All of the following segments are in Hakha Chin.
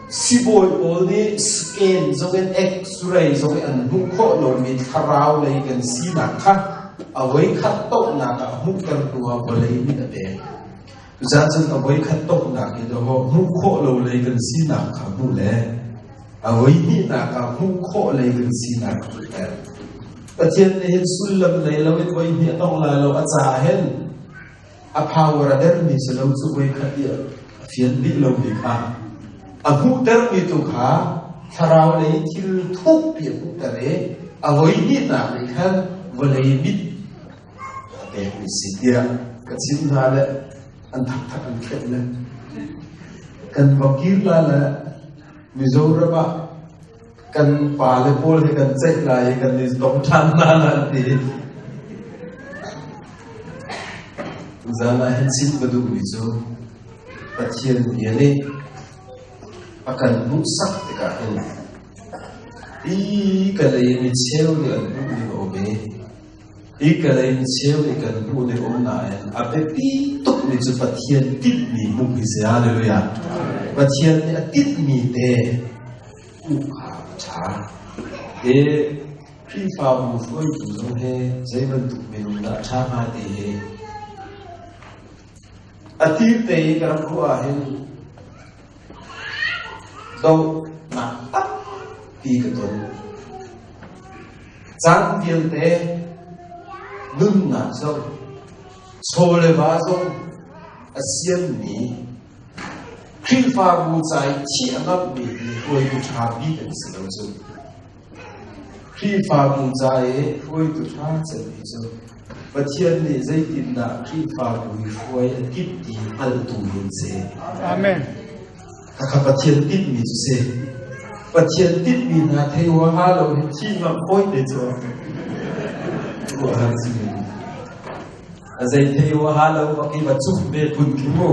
Sibawi pawl nih scan zong in X-ray zong in an hmuh khawh lomi thlarau lei kan sinak kha a voikhat tonghnak ah hmuhtertu ah vawlei mit a pek. Cucaah cun a voikhat tonghnak i dawh hmuh khawh lo lei kan sinak kha hmuh le a voihnihnak ah hmuh khawh lei kan sinak kha hmuhter. Pathian nih hin sullam nei loin voihnih a tong lai lo a caah hin a power a dermi si lo cu voikhat i a fian dih lomi kha a hmuhtermi tu kha thlarau lei thil thukpi a hmuhter i a voihnihnak nih khan vawlei mit a pekmi si tiah ka chim hna le an thakthak an khenh le kan va kir la le Mizoram ah kan pa le pawl he kan ceih lai i kan i tong ṭhan hna la an ti. Tuzaan ah hin chim ka duhmi cu Pathian bia nih a kan hmuhsak tikah hin hi ka lei mi cheu nih an hmuh ning a um i hi ka lei mi cheu nih kan hmuh ning um nain a biapi tukmi cu Pathian tinhmi hmuh hi si. Hallelujah. Pathian nih a tinhmi te hmuh kha a ṭha. Hi Khrihfabu hruaitu zong hi zei bantuk minung dah ṭha hnga ti hi a tir te i ka rak ruah ahhin dohnak tampi ka ton. Caan vialte nunnak zong chaw le va zong a sianmi Khrihfabu ca i thih a ngamhmi hi hruaitu ṭha bik an si lo cu. Khrihfabu ca i hruaitu ṭha cemmi cu Pathian nih zeitindah Khrihfabu hi hruai a timh ti hngaltu hi an si. Amen. Khakha Pathian timhmi cu si. Pathian timhmi hna thei huaha lo hi thih ngamh fawi te cu. Ruah si. A zei thei huaha lo bak i va cumh ve phun khi mu.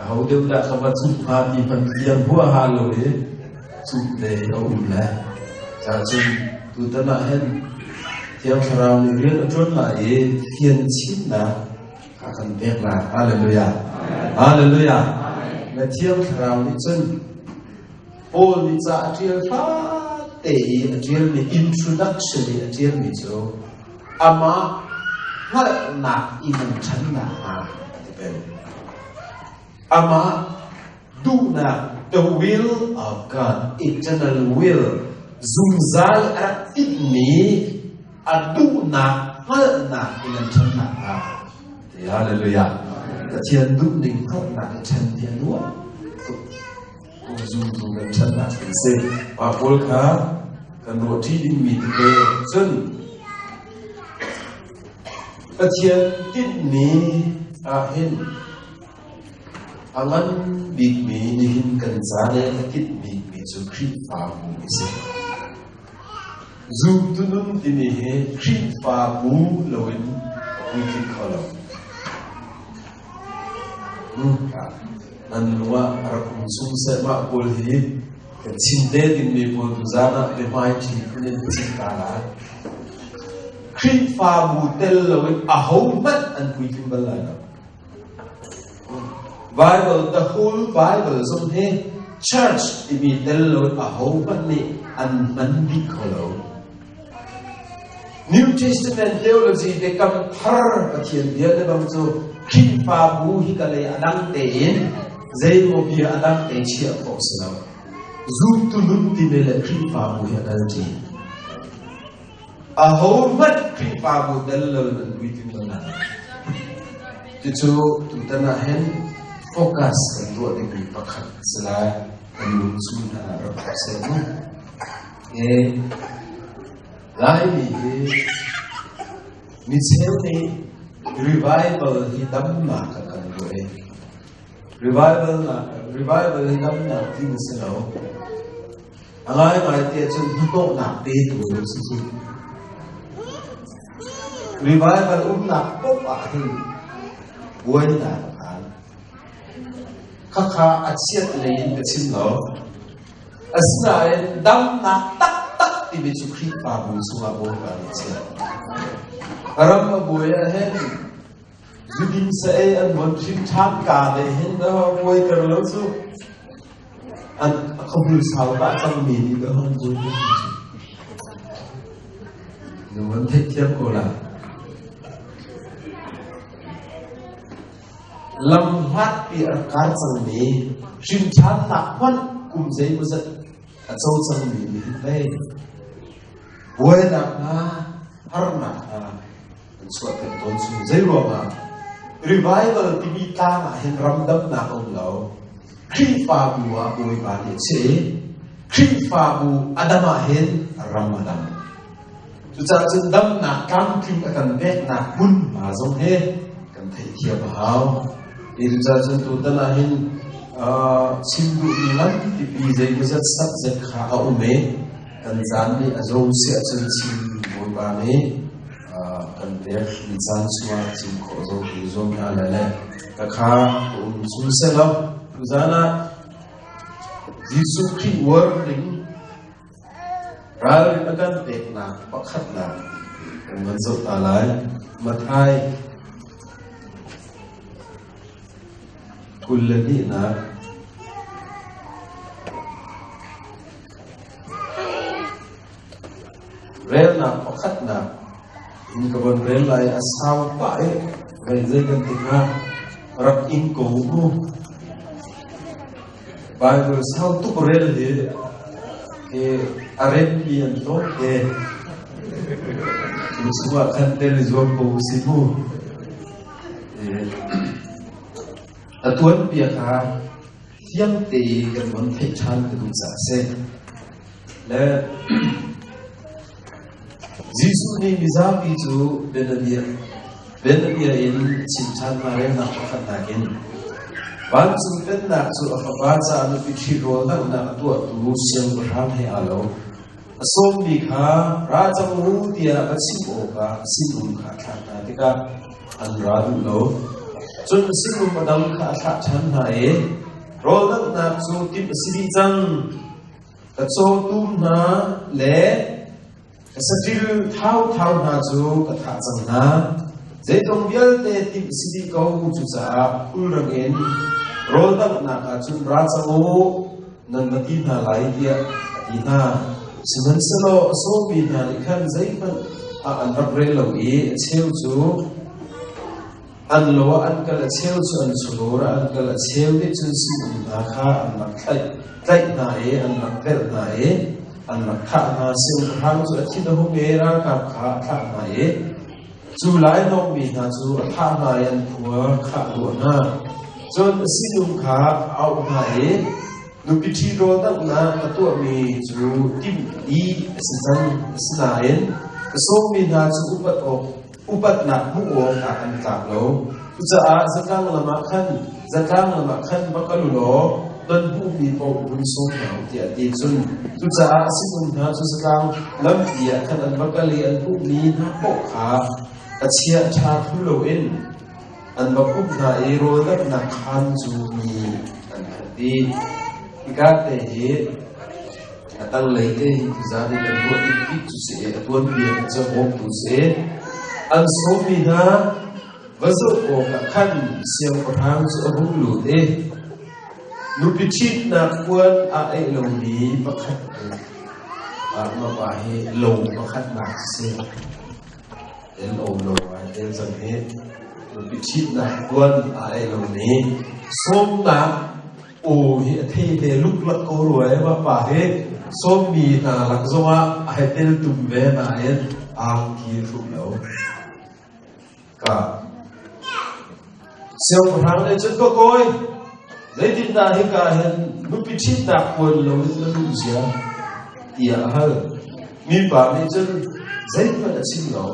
Aho deuh dah ka va cumh hnga ti hmanh fiang huaha lo i cumh ve a um le. Cacun tutan ah hin Thiang Thlarau nih rian a ṭuan lai i fian chinnak a kan pek lai. Hallelujah. Hallelujah. Na Thiang Thlarau nih cun Paul nih ca a ṭial fate i a ṭialmi introduction i a ṭialmi cu amah hngalhnak i nan ṭhannak hnga a ti peng. Amah duhnak the will of God, eternal will, zungzal a rak timhmi a duhnak hngalhnak i nan ṭhannak hnga. Ti hallelujah. Pathian duhning hngalhnak i ṭhen hi a nuam tuk. Zumtu kan ṭhatnak kan si. Pa pawl kha kan ruahṭi dingmi tete cun Pathian tinhmi ah hin a ngan bikmi nihin kan ca le a tinh bikmi cu Khrihfabu a si. Zumtu nun timi hi Khrihfabu loin a puitling kho lo. Nan lung ah a rak um chung seh mah pawl hi kan chim te dingmi pawl tuzaan ah biahmaiṭhi phun in chim ta lai. Khrihfabu tel loin ahohmanh an puitling bal lai lo. Bible, the whole Bible zong hi church timi tel loin ahohmanh nih an hman dih kho lo. New Testament theology biakam thar Pathian bia le bang cu Khrihfabu hi ka lei a dang tein zeimaw bia a dang te chiah khawh si lo. Zumtu nun timi le Khrihfabu hi a kal ṭi. Ahohmanh Khrihfabu tel lo in an puitling lo lai. Cucu tutan ah hin focus kan tuah dingmi pakhat si lai. Kan lung chung hna rak rak seh mu. Laimi hi micheu nih revival hi damnak a kan ruah i revival nak revival hi damnak ti na si lo. A ngaingai ti ahcun hnahnawhnak petu a si cu. Revival umnak paoh ah hin buainak a phan. Khakha a chiat lei in ka chim lo. Asinain damnak taktak timi cu Khrihfabu chungah Bawipa nih a chiah. Ram a buai ahhin Zudin sa ei an von hrim ṭhan ka le hin buaiter lo cu an khuahmul sau pah cangmi nih ka hon zul cu. Nu an theihthiam ko lai. Lam hlatpi a rak kai cangmi hrimṭhannak hmanh kum zeimawzat a co cangmi nih hin pei buainak hna harnak hna an chuahter tawn cu. Zeiruangah revival timi tlang ah hin ramdamnak a um lo. Khrihfabu ah Bawipa nih a chiah i Khrihfabu a dam ah hin ram a dam. Cucaah cun damnak tlamtling a kan peknak hmunhma zong hi kan theihthiam a hau. Cucaah cun tutan ah hin chim duhmi nganpipi zeimawzat subject kha a um i kan caan nih a zo si ahcun chim Bawipa nih kan pek mi caan chungah chim khawh zong i zuam hna le le ka kha ka um chung selaw tuzan ah Jesuh Khrih warning Ralrin a kan peknak pakhatnak kan van zoh ta lai. Matthai 22nak relnak pakhatnak in ka von rel lai a sau pah i vei zei kan ti hnga rak ing ko mu. Baibal sau tuk rel hi hi a remmi an tlawm te. Cu chungah khan tel i zuam ko usih mu. A tuanbia kha fiang te i kan von theih ṭhan ka duh caah a si. Le Jesuh nih mizapi cu bianabia bianabia in a chim ṭhan hna relnak pakhat nakin vancung pennak cu a fapa caah nupi ṭhi rawl danghnak a tuahtu siangpahrang he aa lo. A sawmmi kha ra cang u tiah va chim awkah a sinum kha a thlah hna tikah an ra duh lo. Cun a sinum a dang kha a thlah ṭhan hna i rawl danghnak cu timh a si dih cang. Ka cawtum hna le ka saṭil thauthau hna cu ka thah cang hna. Zeizong vialte timh si dih ko, cucaah khulrang in rawl danghnak ah cun ra cang u, nan va ti hna lai, tiah a ti hna. Sihmanhsehlaw a sawmi hna nih khan zeihmanh ah an rak rel lo i a cheu cu An lo ah an kal, a cheu cu an chawlawr ah an kal, a cheu nih cun sinum hna kha an rak tlaih hna i an rak velh hna i an rak thah hna. Siangpahrang cu a thin a hung i ralkap kha a thlah hna i cu lainawngmi hna cu a thah hna i an khua kha a duah hna. Cun a sinum kha a auh hna i nupi ṭhi rawl danghnak a tuahmi cu timh dih a si cang. Asinain ka sawmmi hna cu upat awk upatnak hmuh awkah an tlak lo. Cucaah zatlang lam ah khan zatlang lam ah khan va kal u law nan hmuhmi paoh vun sawm hna u tiah a ti. Cun cucaah a sinum hna cu zatlang lampi ah khan an va kal i an hmuhmi hna paoh kha a chia ṭha thlu loin an va pumh hna i rawl danghnak khaan cu mi an khat dih. Hika te hi A tanglei te hi tuzaan i kan ruah bikbik cu si i a tuanbia in cang bawmtu si. An sawmmi hna va zoh awkah khan siangpahrang cu a hung lut i nupi ṭhitnak puan aa aih lomi pakhat mah pa hi lo pakhatnak si. Tel um lo ngai tel cang hi nupi ṭhitnak puan aa aih lomi sawmnak aw hi a thei ve luklak ko rua e mah pa hi sawmmi hna lak zongah a hei tel tum ve nain angki hruh lo ka siangpahrang nih cun ka kawi zeitindah hika hin nupi ṭhitnak puan loin na luh zia tiah a hal mipa nih cun zeihmanh a chim lo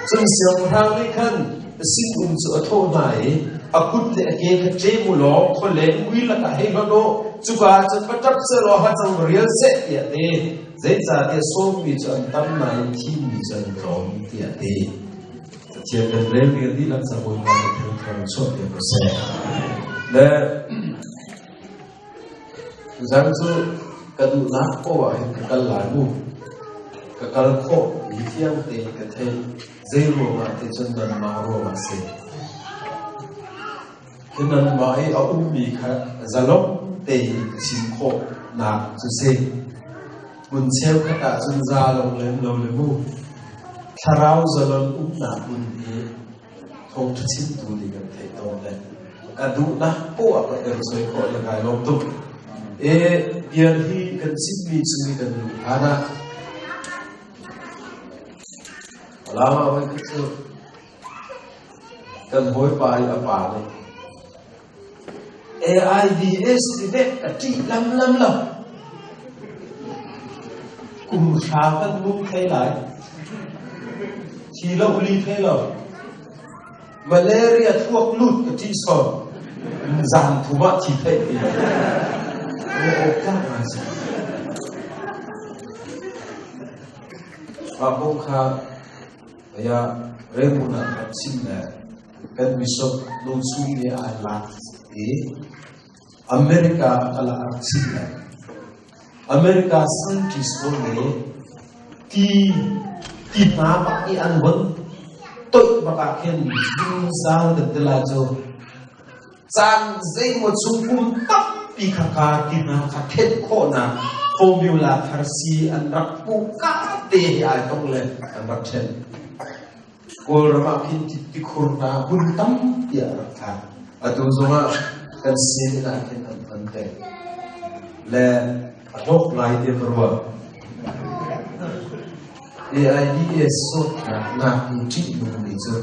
cun siangpahrang nih khan a sinum cu a thawh hna i a kut le a ke kha ṭem u law khualeng mui lakah hei hlonh u cuka ah cun va ṭap seh law hacang va rial seh tiah a ti zeicahtiah sawmmi cu an tam nain thimmi cu an tlawm tiah a ti Pathian kan rel mi kan dihlak ca Bawipa nih thangthar chuahpiak ko seh le Tuzan cu ka duhnak poah ah hin ka kal lai mu. Ka kal khawh mi fiang tein ka theih. Zei ruangah ti cun nanmah ruangah a si. Khi nanmah i a ummi kha zalong tein ka chim khawhnak cu si. Hmun cheukhat ah cun zalong lem lo le mu. Thlarau zalon umnak hmun hi thawngṭha chimtu nih kan theih tawn le ka duhnak poah ka kan soi khawh le kai lawm tuk. E bia hi kan chimmi chung i kan luh hlan ah Lama voi khat cu kan hawipa i a pa nih AIDS ti dek a ṭih lamlam lo. Kum hra kan nung thai lai. Thi lo li thai lo. Malaria thluak lut ka ṭih sawn. Zan thum ah thi thai ti. Awk tlak ngai si. Mah kong kha aya Raymond ah kan chim le kan bishop lungchung nih ai lak i America a kal ah a rak chim le America scientist pawl nih ti ti hna bak i an von toih bak ah khin zungzal kan ti lai cu caan zeimaw chung kum tampi kha ka ti hna kha thenh khawhnak formula thar si an rak hmuh ka te hi ai tong le an rak ṭhen. Kawlram ah khin tikhur hna hmun tampi ah rak thlak. Atu zongah kan sin ah khin an hman peng. Le a hlawk lai ti ka ruah. AIDS zawtnak nak i ṭihnungmi cu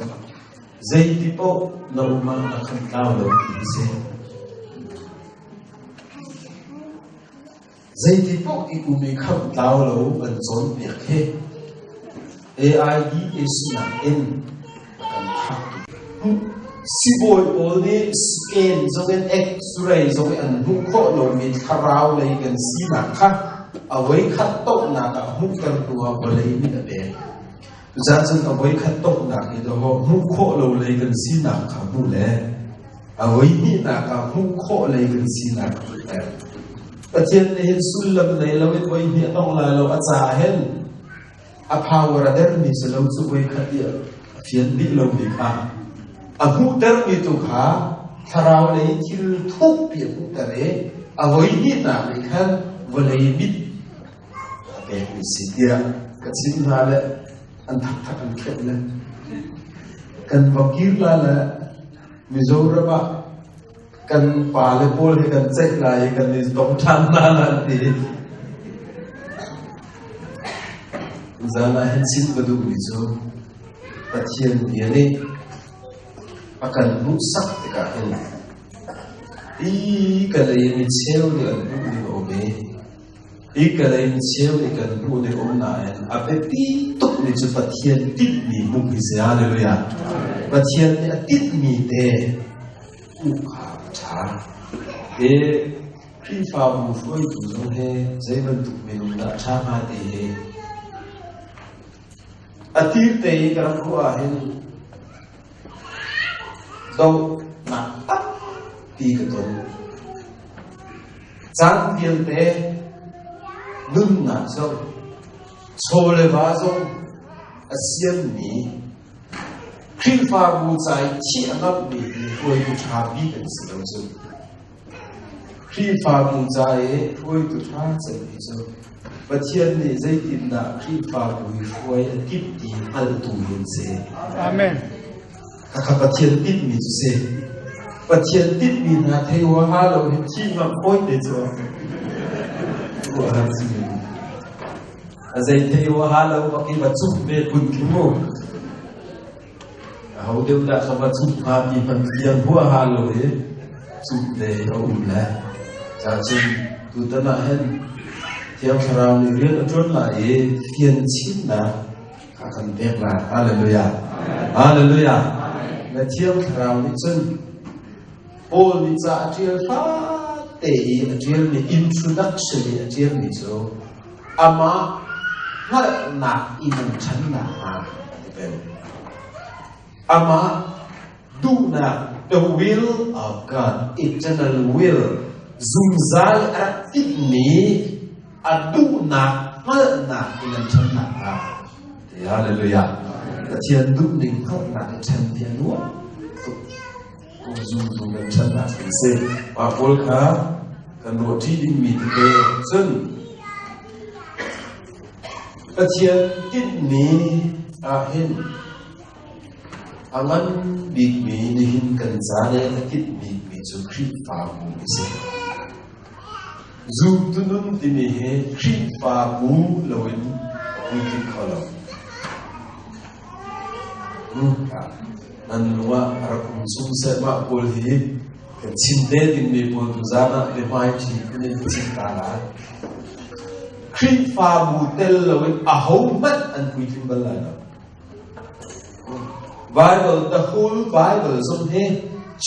zeiti paoh na um ah na khan tlau lo ti hi si. Zeiti paoh i um i khamh tlau lo kan cawnpiak hi AIDS nakin a kan thah tuk. Sibawi pawl nih scan zong in X-ray zong in an hmuh khawh lomi thlarau lei kan sinak kha a voikhat tonghnak ah hmuhtertu ah vawlei nih a pek. Cucaah cun a voikhat tonghnak i dawh hmuh khawh lo lei kan sinak kha hmuh le A voihnihnak ah hmuh khawh lei kan sinak a pek. Pathian nih hin sullam nei loin voihnih a tong lai lo a caah hin a power a dermi si lo cu voikhat i a fian dih lomi kha a hmuhtermi tu kha thlarau lei thil thukpi a hmuhter i a voihnihnak nih khan vawlei mit a pekmi si tiah ka chim hna le an thakthak an khenh le kan va kir la le Mizoram ah kan pale pawl he kan ceih lai i kan i tong ṭhan hna nan ti. Zan ah hin chim ka duhmi cu Pathian bia nih a kan hmuhsak tikah hin hi ka lei mi cheu nih an hmuh ning a um i hi ka lei mi cheu nih kan hmuh ning um nain a biapi tukmi cu Pathian tinhmi hmuh hi si. Hallelujah. Pathian nih a tinhmi te hmuh kha a ṭha. Hi Khrihfabu hruaitu zong hi zei bantuk minung dah ṭha hnga ti hi a tir te i ka rak ruah ahhin dohnak tampi ka ton. Caan vialte nunnak zong chaw le va zong a siammi Khrihfabu ca i thih a ngamhmi hi hruaitu ṭha bik an si lo cu. Khrihfabu ca i hruaitu ṭha cemmi cu Pathian nih zeitindah Khrihfabu hi hruai a timh ti hngaltu hi an si. Amen. Khakha Pathian timhmi cu si. Pathian timhmi hna thei huaha lo hi thih ngamh fawi te cu ruah si. A zei thei huaha lo bak i va cumh ve kun khi mu. Aho deuh dah ka va cumh hnga ti hmanh fiang huaha lo i cumh te a um le. Cacun tutan ah hin Thiang Thlarau nih rian a ṭuan lai i fian chinnak a kan pek lai. Hallelujah. Hallelujah. Na Thiang Thlarau nih cun Paul nih ca a ṭial fate i a ṭialmi introduction i a ṭialmi cu amah hngalhnak i nan ṭhannak hnga a ti peng. Amah duhnak the will of God eternal will zungzal a rak timhmi a duhnak hngalhnak i nan ṭhannak hnga ti. Hallelujah. Pathian duhning hngalhnak i ṭhan hi a nuam tuk. Kum zumtu kan ṭhatnak kan si. Mah pawl kha kan ruahṭi dingmi tete cun Pathian tinhmi ah hin a ngan bikmi nihin kan ca le a tinh bikmi cu Khrihfabu a si. Zumtu nun timi hi Khrihfabu loin a puitling kho lo. Nan lung ah a rak um chung seh mah pawl hi kan chim te dingmi pawl tuzaan ah biahmaiṭhi phun in ka chim ta lai. Khrihfabu tel loin ahohmanh an puitling bal lai lo. Bible, the whole Bible zong hi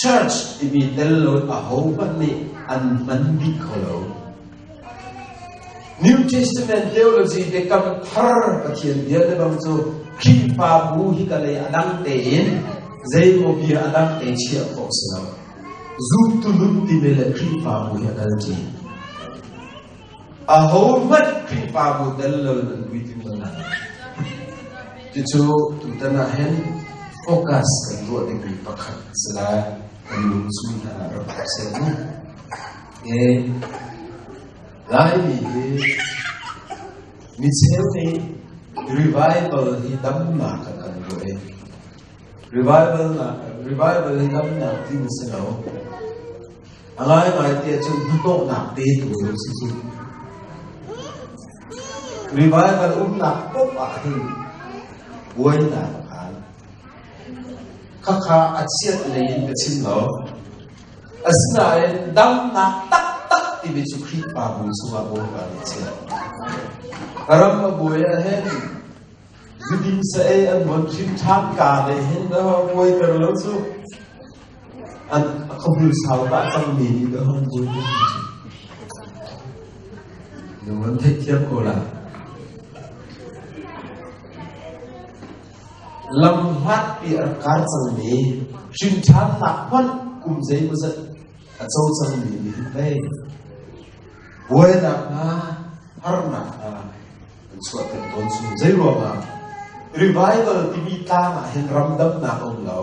church timi tel loin ahohmanh nih an hman dih kho lo. New Testament theology biakam thar Pathian bia le bang cu Khrihfabu hi ka lei a dang tein zeimaw bia a dang te chiah khawh si lo. Zumtu nun timi le Khrihfabu hi a kal ṭi. Ahohmanh Khrihfabu tel lo in an puitling bal lai. Cucu tutan ah hin focus kan tuah dingmi pakhat si lai. Kan lung chung hna ah rak seh mu. Laimi hi micheu nih revival hi damnak ah kan ruah i revival revival hi damnak ti a si lo. A ngaingai ti ahcun hnahnawhnak te tu a si cu. Revival umnak paoh ah hin buainak a phan. Khakha a chiat lei in ka chim lo. Asinain damnak taktak timi cu Khrihfabu chungah Bawipa nih a chiah. Ram a buai ah hin zudin sa-ei an von hrim ṭhan ka le hin buai ter lo cu an khuahul sau pah cangmi nih dah hong buai ter cu. Na van theihthiam ko lai. Lamhlatpi a rak kar cangmi hrimṭhannak hmanh kum zeimawzat a co cangmi nih hin pei buainak hna harnak hna an chuahter tawn cu. Zeiruangah revival timi tlang ah hin ramdamnak a um lo.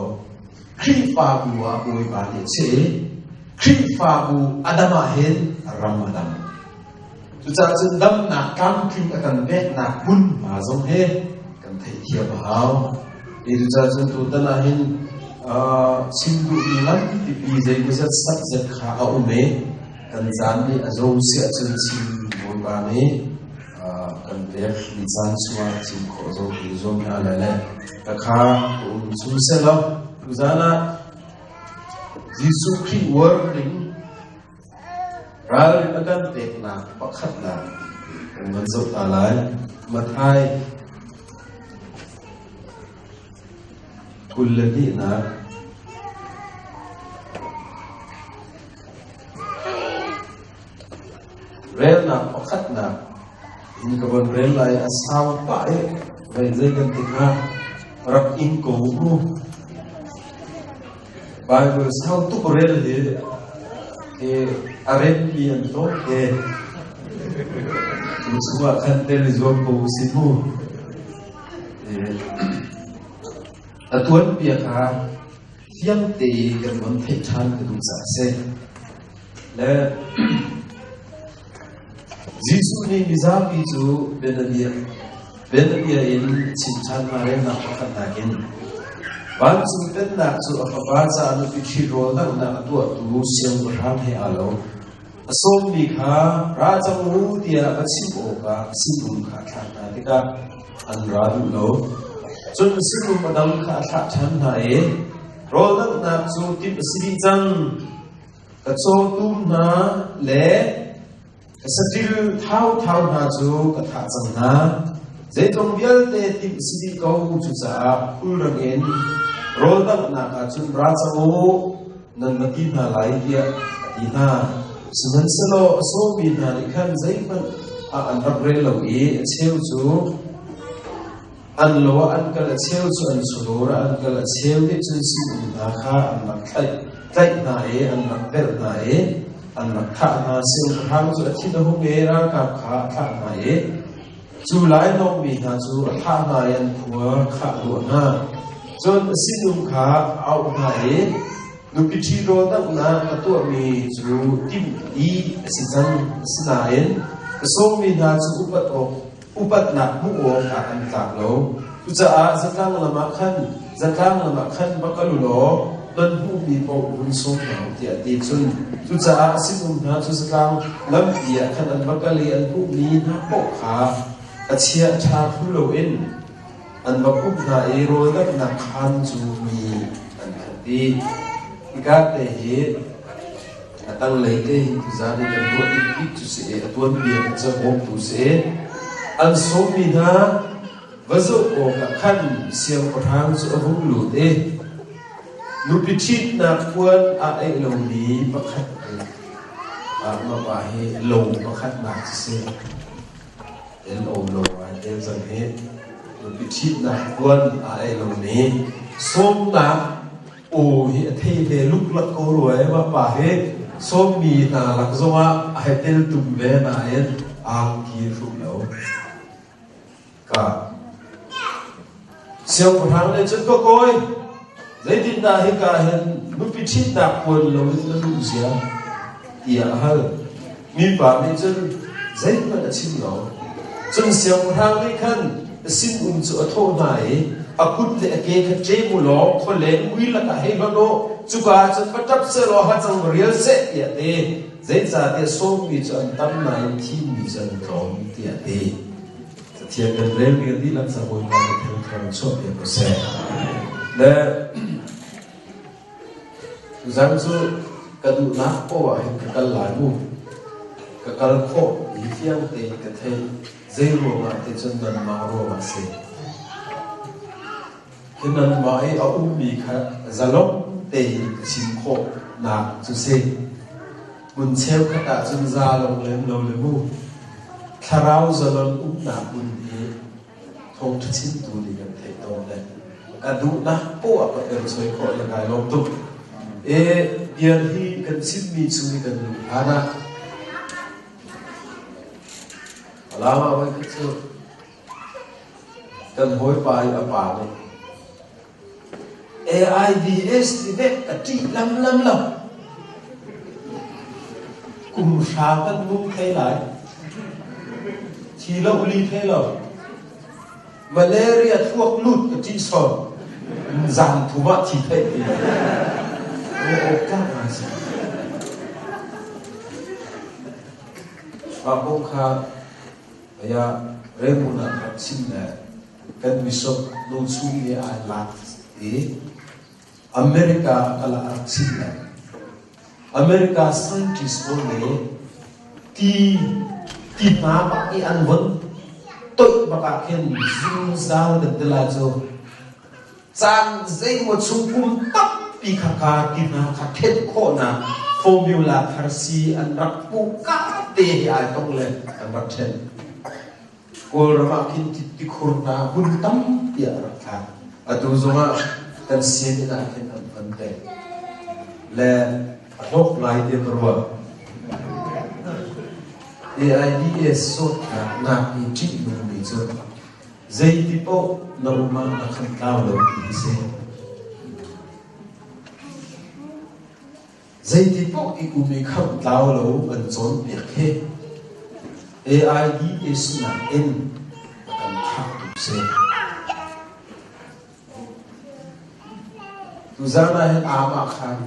Khrihfabu ah Bawipa nih a chiah i Khrihfabu a dam ah hin ram a dam. Cucaah cun damnak tlamtling a kan peknak hmunhma zong hi kan theihthiam a hau. Hi cucaah cun tutan ah hin chim duhmi nganpipi zeimawzat subject kha a um i kan caan nih a zo siah cun chim Bawipa nih kan pek mi caan chungah chim khawh zo ti zuam hna lai le ka um chung selaw tuzaan ah Jesuh Khrih warning Ralrin a kan peknak pakhatnak kan van zoh ta lai. Matthai 22nak relnak pakhatnak in ka von rel lai a sau pah i vai zei kan ti hnga rak ing ko mu. Bible sau tuk rel hi ke a remmi an tlawm te. Cu chungah khan tel i zuam ko usih mu. A tuanbia kha fiang te kan von theih ṭhan ka duh caah a si. Le Jesuh nih mizapi cu bianabia bianabia in a chim ṭhan hna relnak pakhat nakin vancung pennak cu a fapa caah nupi ṭhit rawl danghnak a tuahtu siangpahrang he aa lo. A sawmmi kha ra cang u tiah va chim awkah sinum kha a thlah hna tikah an ra duh lo. Cun sinum a dang kha a thlah ṭhan hna i rawl danghnak cu timh a si dih cang. Ka cawtum hna le ka saṭil thauthau hna cu ka thah cang hna. Zeizong vialte timh si dih ko, cucaah khulrang in rawl danghnak ah cun ra cang u, nan va ti hna lai, tiah a ti hna. Sihmanhsehlaw a sawmmi hna nih khan zeihmanh ah an rak rel lo i a cheu cu An lo ah an kal, a cheu cu an chawlawr ah an kal, a cheu nih cun sinum hna kha an rak tlaih hna i an rak velh hna i an rak thah hna. Siangpahrang cu a thin a hung i ralkap kha a thlah hna i cu lainawngmi hna cu a thah hna i an khua kha a duah hna. Cun a sinum kha a auh hna i. Nupi ṭhi rawldanghnak ka tuahmi cu timh dih a si cang. Asinain ka sawmmi hna cu upat awk upatnak hmuh awkah an tlak lo. Cucaah zatlang lam ah khan zatlang lam ah khan va kal u law nan hmuhmi paoh vun sawm hna u tiah a ti. Cun cucaah a sinum hna cu zatlang lampi ah khan an va kal i an hmuhmi hna paoh kha a chia a ṭha thlu loin an va pumh hna i rawldanghnak khaan cu mi an khat dih. Hika te hi a tanglei te hi tuzaan i kan ruah ding bik cu si i a tuanbia kan ca bawmtu si. An sawmmi hna va zoh awkah khan siangpahrang cu a vung lut i nupi ṭhitnak puan aa aih lomi pakhat nih mah pa hi lo pakhatnak cu si. Tel um lo ngai tel cang hi nupi ṭhitnak puan aa aih lomi sawmnak aw hi a thei ve luklak ko rua i mah pa hi sawmmi hna lak zongah a hei tel tum ve nain angki hruh lo. Ka siangpahrang nih cun ka kawi zeitindah hika hin nupi ṭhitnak puan loin na luh zia tiah a hal. Mipa nih cun zeihmanh a chim lo. Cun siangpahrang nih khan a sinum cu a thawh hna i a kut le a ke kha ṭem u law khualeng mui lakah hei hlonh u, cuka ah cun va ṭap seh law hacang va rial seh tiah a ti. Zeicahtiah sawmmi cu an tam nain thimmi cu an tlawm tiah a ti. Cathiang kan relmi kan dihlak ca Bawipa nih thengthawng chuahpiak ko seh. Le tuzan cu ka duhnak poah ah hin ka kal lai mu. Ka kal khawh i fiang tein ka theih zei ruangah ti cun nanmah ruangah si. Hi nanmah i a ummi kha zalong tein ka chim khawh nak cu si. Hmun cheukhat ahcun zalong lem lo le mu. Thlarau zalon umnak hmun hi thawngṭha chimtu nih kan theih tawn le ka duhnak poah ka perchoi khawh le kai lawm tuk. E bia hi kan chimmi chung i kan luh hlan ah Alama voi khat cu kan hawipa i a pa nih AIDS ti vek a ṭih lamlam lo. Kum hra kan nung thai lai. Thi lo li thai lo. Malaria thluak lut ka ṭih sawn. Zan thum ah thi theih ti. Awk tlak ngai si. Mah kong kha aya relhmun ah rak chim le kan bishop nu chung i ai lak i America kal ah rak chim le America scientist pawl nih ti ti hna bak i an von toih bak ah khin zungzal kan ti lai cu caan zeimaw chung kum tampi kha ka ti hna kha thenh khawhnak formula thar si an rak hmuh ka te hi ai tong le an rak ṭhen. Kawlram ah khin tikhur hna hmun tampi ah rak thlak. Atu zongah kan sianginn ah khin an hman peng. Le a hlawk ngai tiah ka ruah. AIDS zawtnak nak i ṭihnungmi cu zeiti paoh na um ah na khan tlau lo ti hi si. Zeiti paoh i um i khamh tlau lo kan cawnpiak hi AIDS nakin a kan thahtu si. Tuzaan ah hin aamah khan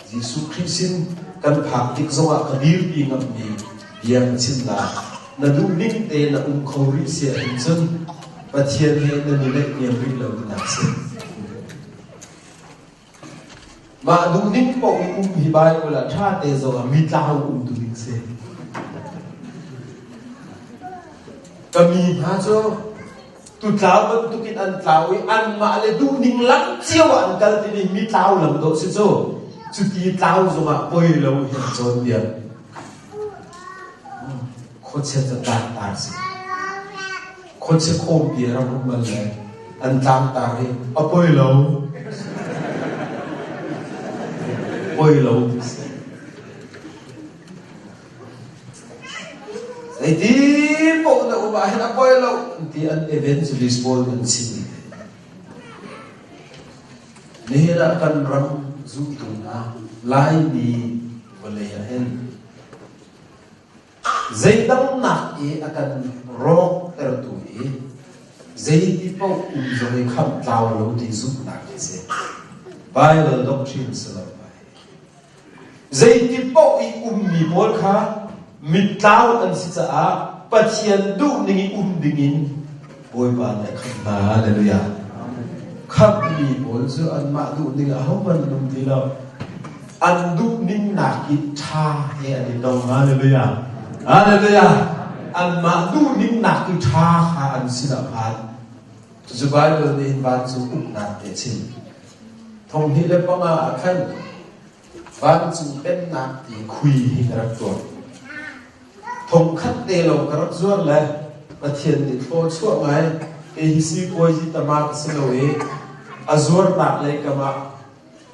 Jesuh Khrih sin kan phak tik zongah ka dirpi ngammi bia ka chim lai. Na duh ning te na um kho rih si ahhin cun Pathian he nan i naihniam rih lo tinak si. Mah duhning paoh i um hi Baibal ah ṭha te zongah mi tlau um tu ding si. Ka mi hna cu tutlau bantukin an tlau i anmah le duhning lam cio ah an kal timi mi tlau lam dawh si cu. Cuti tlau zongah poi lo hi an cawnpiak. Khuachia cu tlangtar si. Khuachia khawmpi a rak um bal le an tlangtar hi a poi lo. Poi lo ti si. Zeiti paoh na um ah hin a poi lo ti an evangelist pawl an chim. Nihin ah kan ram Zumtu hna Laimi vawlei ah hin zeidang nak i a kan rawktertu hi zeiti paoh um zong i khamh tlau lo ti zumhnak hi si. Bible doctrine si lo. Zeiti paoh i ummi pawl kha mitlau an si caah Pathian duhning i um dingin Bawipa nih a khamh hna. Hallelujah. Khamhmi pawl cu anmah duhning ahohmanh an um ti lo. An duhning nakin ṭha he an i dong. Hallelujah. Hallelujah. Anmah duhning nakin ṭha kha an sinah phan. Cucu Baibal nih hin vancung uknak te a chim. 2005 ah khan vancung pennak ti khui hi ka rak tuah. Thongkhat te lawng ka rak zuar le Pathian nih thlaw chuah ngai kei hi sipuazi tama ka si lo i a zuarnak lei kam ah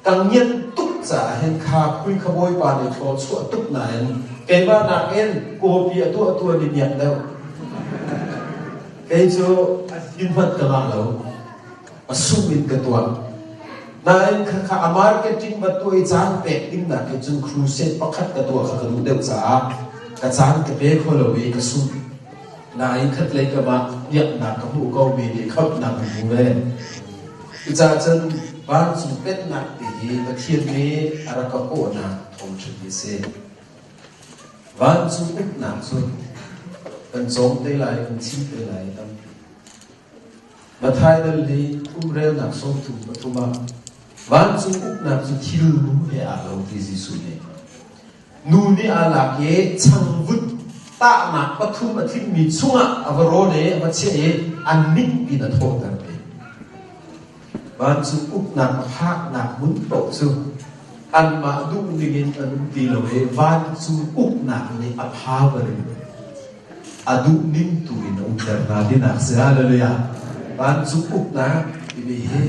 ka ngiat tuk caah hin kha khui kha Bawipa nih thlaw chuah tuk nain keimah nakin kawpi a tuah tuan i miak deuh. Kei cu inn hmanh ka ngah lo. A sung in ka tuah. Nain khakha a marketing va tuah i caan pek ding nak hi cun crusade pakhat ka tuah kha ka duh deuh caah ka caan ka pe kho lo i ka sung. Nain khat lei kam ah miaknak ka hmuh ko mi nih khamhnak ka hmu ve. Cucaah cun vancung pennak ti hi Pathian nih a rak ka kawhnak thawngṭha hi a si. Vancung uknak cu kan cawng te lai, kan chim te lai tampi. Matthai dal li umrelnak 33 ah vancung uknak cu thilnu he aa lo ti Jesuh nih. Nu nih aa lak i changvut tahnak pathum a tlinmi chungah a va rawn i a va chiah i an ning in a thawhter ve. Vancung uknak a phaknak hmun paoh cu anmah duh ningin an um ti lo i vancung uknak nih a power in a duh ning tu in a umter hna tinak si. Hallelujah. Vancung uknak timi hi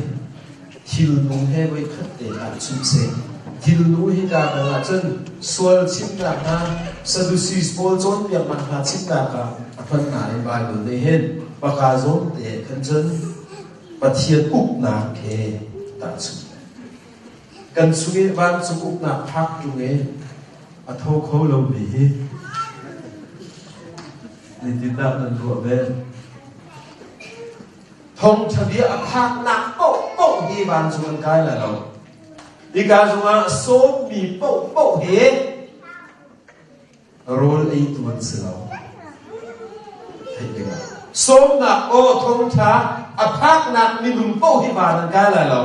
thilnu he voikhat te tahchunh si. Thilnu hi ka dang ahcun sual chimnak hna, Sadducees pawl cawnpiaknak hna chimnak ah a hman hna i Bible nih hin paka zawn te khan cun Pathian uknak he tahchunh. Kan chung i vancung uknak phak ṭung i a tho kho lomi hi zeitindah nan ruah ve? Thawngṭha bia a phaknak paohpaoh hi vancung an kai lai lo. Hika zongah sawmmi paohpaoh hi rawl eitu an si lo. Theih dingah. Sawmnak aw thawngṭha a phaknak minung paoh hi van an kai lai lo.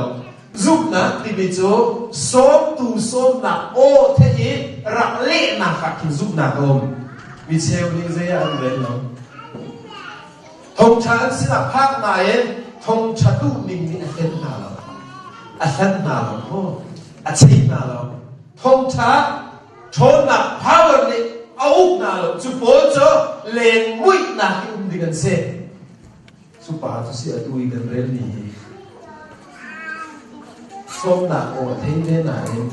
Zumhnak timi cu sawmtu sawmnak aw theih i rak lehnak ah khin zumhnak a um. Mi cheu nih zei ah an rel lo. Thawngṭha an sinah phak nain thawngṭha duhning nih a hlen hna lo. A hlan hna lo maw? A chei hna lo. Thawngṭha ṭhawnnak power nih a uk hna lo. Cu pawl cu len muihnak i um ding an si. Cu pa cu si atu i kan relmi hi sawmnak aw a thei ve nain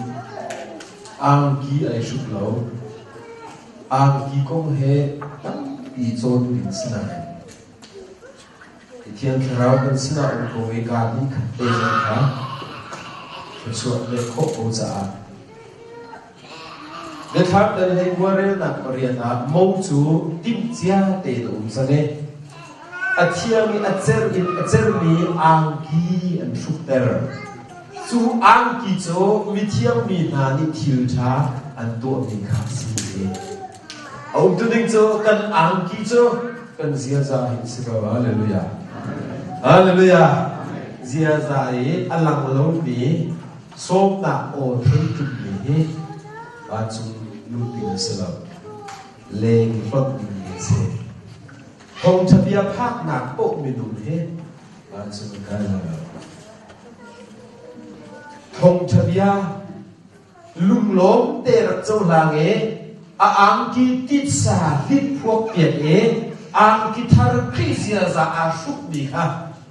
angki ai hruk lo. Angki kong he tampi cawn ding si nain Thiang Thlarau kan sinah um ko i kaa hnih khat te zong kha thluachuah pek khawh ko caah Biathlam dal hlei relnak pariat ah mo cu timhcia tein a um cang i a thiang i a cer in a cermi angki an hrukter. Cu angki cu mithiang mi hna nih thil ṭha an tuahmi kha a si. A umtuning cu kan angki cu kan ziaza hi a si ko. Hallelujah. Hallelujah. Ziaza i a lang lomi sawmnak aw thei ṭummi hi vancung lut ding a si lo. Leng hlonh ding a si. Thawngṭha bia phaknak paoh minung hi vancung an kai lai lo. Thawngṭha bia lunglawm te rak cohlang i a angki titsa hliphuak piak i angki thar Khrih ziaza aa hrukmi kha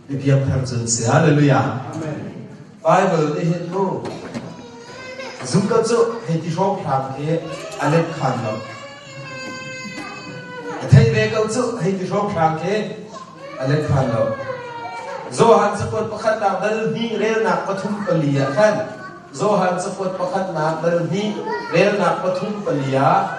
biapiak thar cun si. Hallelujah. Bible nih hin mu zum ko cu hei ti hrawnghrang khi a let khan lo. A theih ve ko cu hei ti hrawnghrang khi a let khan lo. Johan cakuat pakhatnak dal hnih relnak pathum pali ah khan. Johan cakuat pakhatnak dal hnih relnak pathum pali ah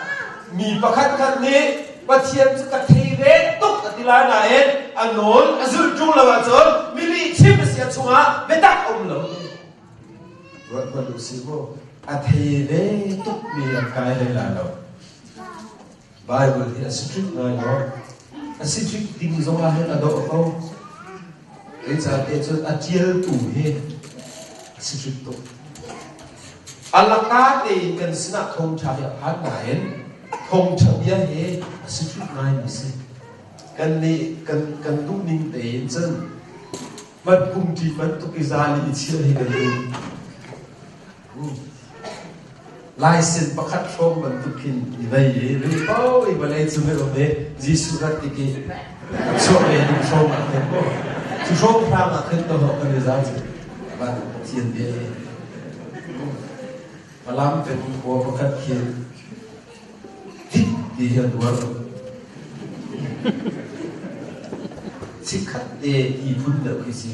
mi pakhat khat nih Pathian cu ka thei ve tuk a ti lai nain a nawl a zulh ṭung lo ahcun mi lihchim a si a chungah biatak a um lo. Ruat hmanh u sih mu, a thei ve tuk mi an kai hlei lai lo. Bible hi a strict ngai lo. A strict ding zong ah hin a dawh ko. Zeicahtiah cun a ṭialtu hi a strict tuk. A laka tein kan sinah thawngṭha hi a phan nain thawngṭha bia hi a strict ngaimi si. Kan nih kan kan duh ning tein cun mat pumṭi bantuk i zali i chiah hi kan duh. Laisen pakhat hrawng bantuk khin i vei i vei ko i vawlei cung i um i Jesuh rat tik i chuah ve ding hrawng ah khin maw cu hrawng hrang ah khin tawh kan i za cu van Pathian bia hi Falam peng khua pakhat khi tik ti hi an uar chikkhat te ti phun deuh khi si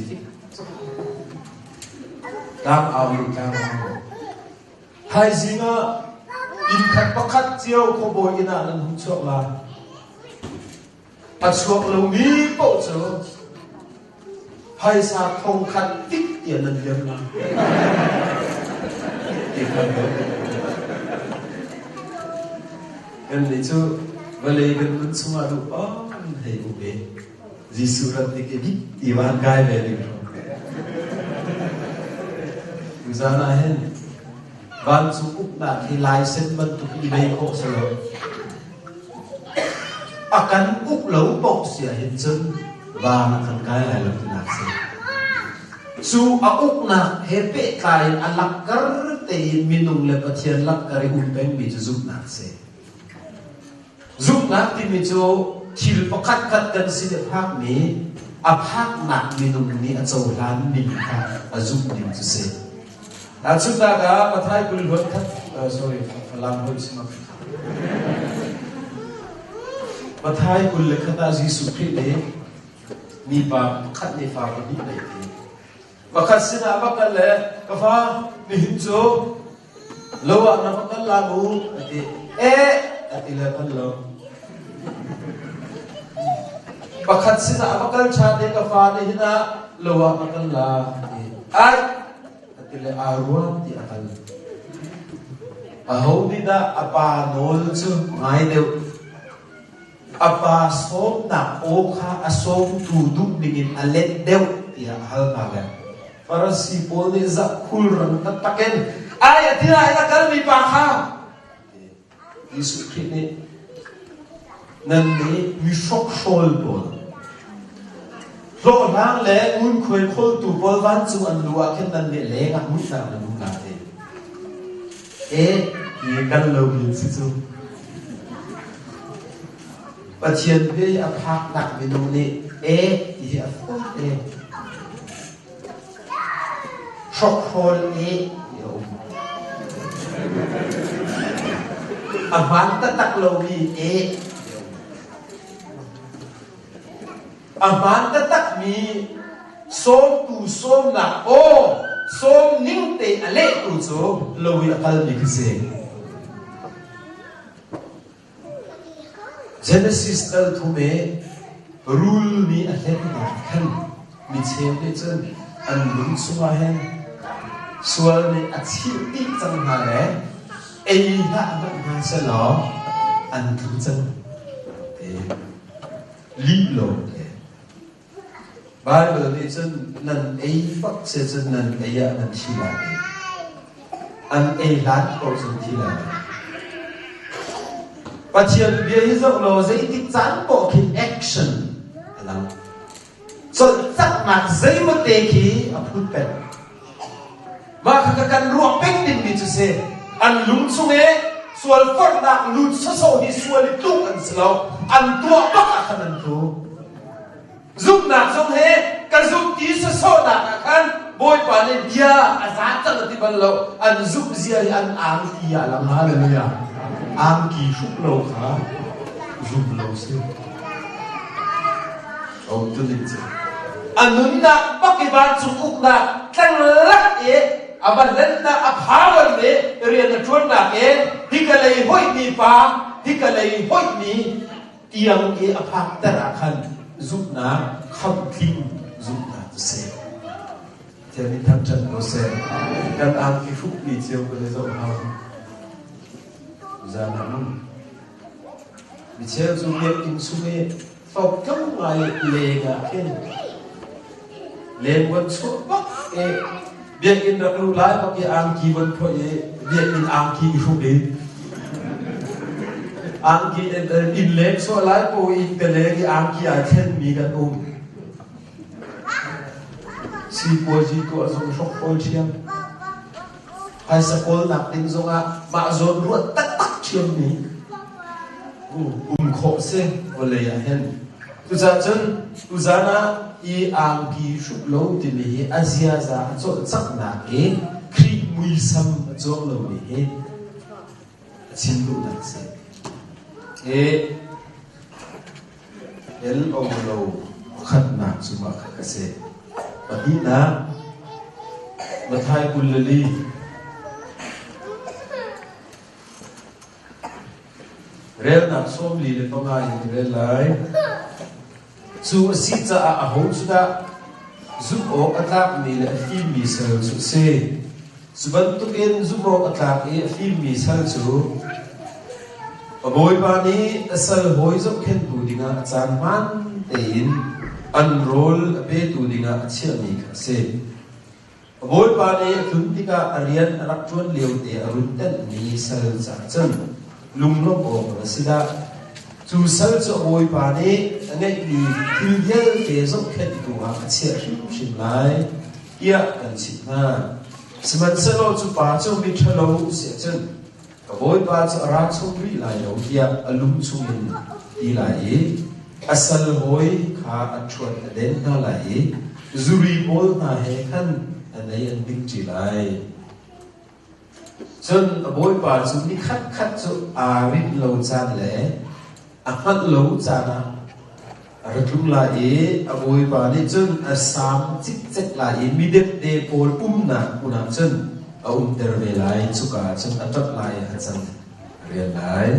Tlang au nih tlang au. Thaizing ah inn khat pakhat cio khuabawi inn ah nan hung chuak lai. A chuak lomi paoh cu phaisa thong khat tik tiah nan liam lai. Ti khan Kan nih cu vawlei kan nun chungah duh paoh in hei um i Jesuh rat tik i ti van kai ve ding Tuzaan ah hin vancung uknak hi laisen bantuk i bei khawh si lo. A kan uk lo paoh si ahhin cun van a kan kai lai lo tinak si. Cu a uknak he pehtlai in a lakkar tein minung le Pathian lakkar i um pengmi cu zumhnak a si. Zumhnak timi cu thil pakhatkhat kan sin i phakmi a phaknak minung nih a cohlan ning kha a zumh ning cu si. Tahchunhnak ah Mathai 20 luat khat sorry Falam holh si ma Mathai 21 ah Jesuh Khrih nih mipa pakhat nih fa pahnih nei ti. Pakhat sinah va kal le ka fa nihin cu Lo ah na va kal la mu a ti. Eh a ti le kal lo. Pakhat sinah a va kal ṭhan i ka fa nih hin ah lo ah na kal la a ti. Ai a ti le aa ruat ti a kal. Aho nih dah a pa nawl cu ngai deuh? A pa sawmnak aw kha a sawmtu duh dingin a let deuh tiah a hal hna le Farasi pawl nih zakhul rang taktak in ai a ti lai a kalmi pa kha Jesuh Khrih nih nan nih mi hrokhrawl pawl hlawhhlang le ngunkhuai khawltu pawl vancung an lu ah khin nan nih leng ah muihnak nan um la te e ti kal lo mi si cu Pathian bia hi a phaknak minung nih e ti hi a fawi te. Hrokhrawl e ti a um. A hmaan taktak lomi e ti a um. A hmaan taktakmi sawmtu sawmnak aw sawm ning te a lehtu cu lo i a kalmi khi si. Genesis dal thum i rul nih a hlennak khan micheu nih cun an lung chungah hin sual nih a chilh dih cang hna le ei hlah hmanh hna sehlaw an tlu cang ti lih lo te. Baibal nih cun nan ei bak si cun nan ei ah nan thi lai ti. An ei hlan ko cun thi lai lo. Pathian bia hi zoh law zeitik caan poah khin action a lang. Cawlcanghnak zeimaw te khi a phut peng. Mah kha ka kan ruah peng dingmi cu si. An lung chung i sual forhnak lut sawsawh hi sual i tluk an si lo. An tuah bak ah khan an tlu. Zumhnak zong he ka zumh ti sawsawhnak ah khan Bawipa nih bia a za cang a ti bal lo. An zumh zia hi an angki ah lang. Hallelujah. Angki hruk lo kha zum lo si. A nunnak bak i vancung uknak tlanglak i A va hlennak a power nih rian a ṭuannak i hika lei hoihmi pa, hika lei hoihmi tiang i a phakter ah khan zumhnak khamtling zumhnak cu si. Pathian nih thangṭhat ko seh. Kan angki hrukmi cio kan i zoh hau. Zan ah micheu cu biakinn chung i hlawptlo ngai leng ah khin leng von chuah bak i biakinn rak luh lai bak i angki von phoih i biakinn angki i hruk i angki inn leng chuah lai po inn ka leng i angki ai thlenmi kan um. Sipuazi tuah zong hrokhrol ṭhiam. Phaisa kawlnak ding zongah mah zawn ruat taktak ṭhiammi um khawh si vawlei ah hin. Cucaah cun tuzan ah i angki hruk lo timi hi a ziaza a cawlcanghnak i Khrih muisam a cuang lomi hi a chim duhnak a si. I El o lo pakhatnak cu mah kha ka si. Pahnihnak, Matthai 24. Relnak 45 in rel lai. Cu a si caah aho cu dah zumh awk a tlakmi le a fimmi sal cu a si? Cu bantukin zumh awk a tlak i a fimmi sal cu a bawipa nih a sal hawi zohkhenhtu dingah a caan hmaan tein an rawl a petu dingah a chiahmi kha a si. A bawipa nih a tlun tikah a rian a rak ṭuan liote a run tenhmi sal caah cun lunglawmh awk a si dah. Cu sal cu a bawipa nih a ngeihmi thil vialte zohkhenhtu ah a chiah hrimhrim lai tiah kan chimh hna. Sihmanhsehlaw cu pa cu miṭhalo si ahcun ka bawipa cu a ra chung rih lai lo tiah a lung chungin ti lai i a sal hawi kha a ṭhuat a den hna lai i zuri pawl hna he khan an ei an ding ṭi lai. Cun a bawipa cu ni khatkhat cu aa rinh lo caan le a hngalh lo caan ah a ra tlung lai i a bawipa nih cun a saam cikcek lai i midepde pawl umnak hmun ah cun a umter ve lai. Cuka ah cun a ṭap lai i a can a rial lai.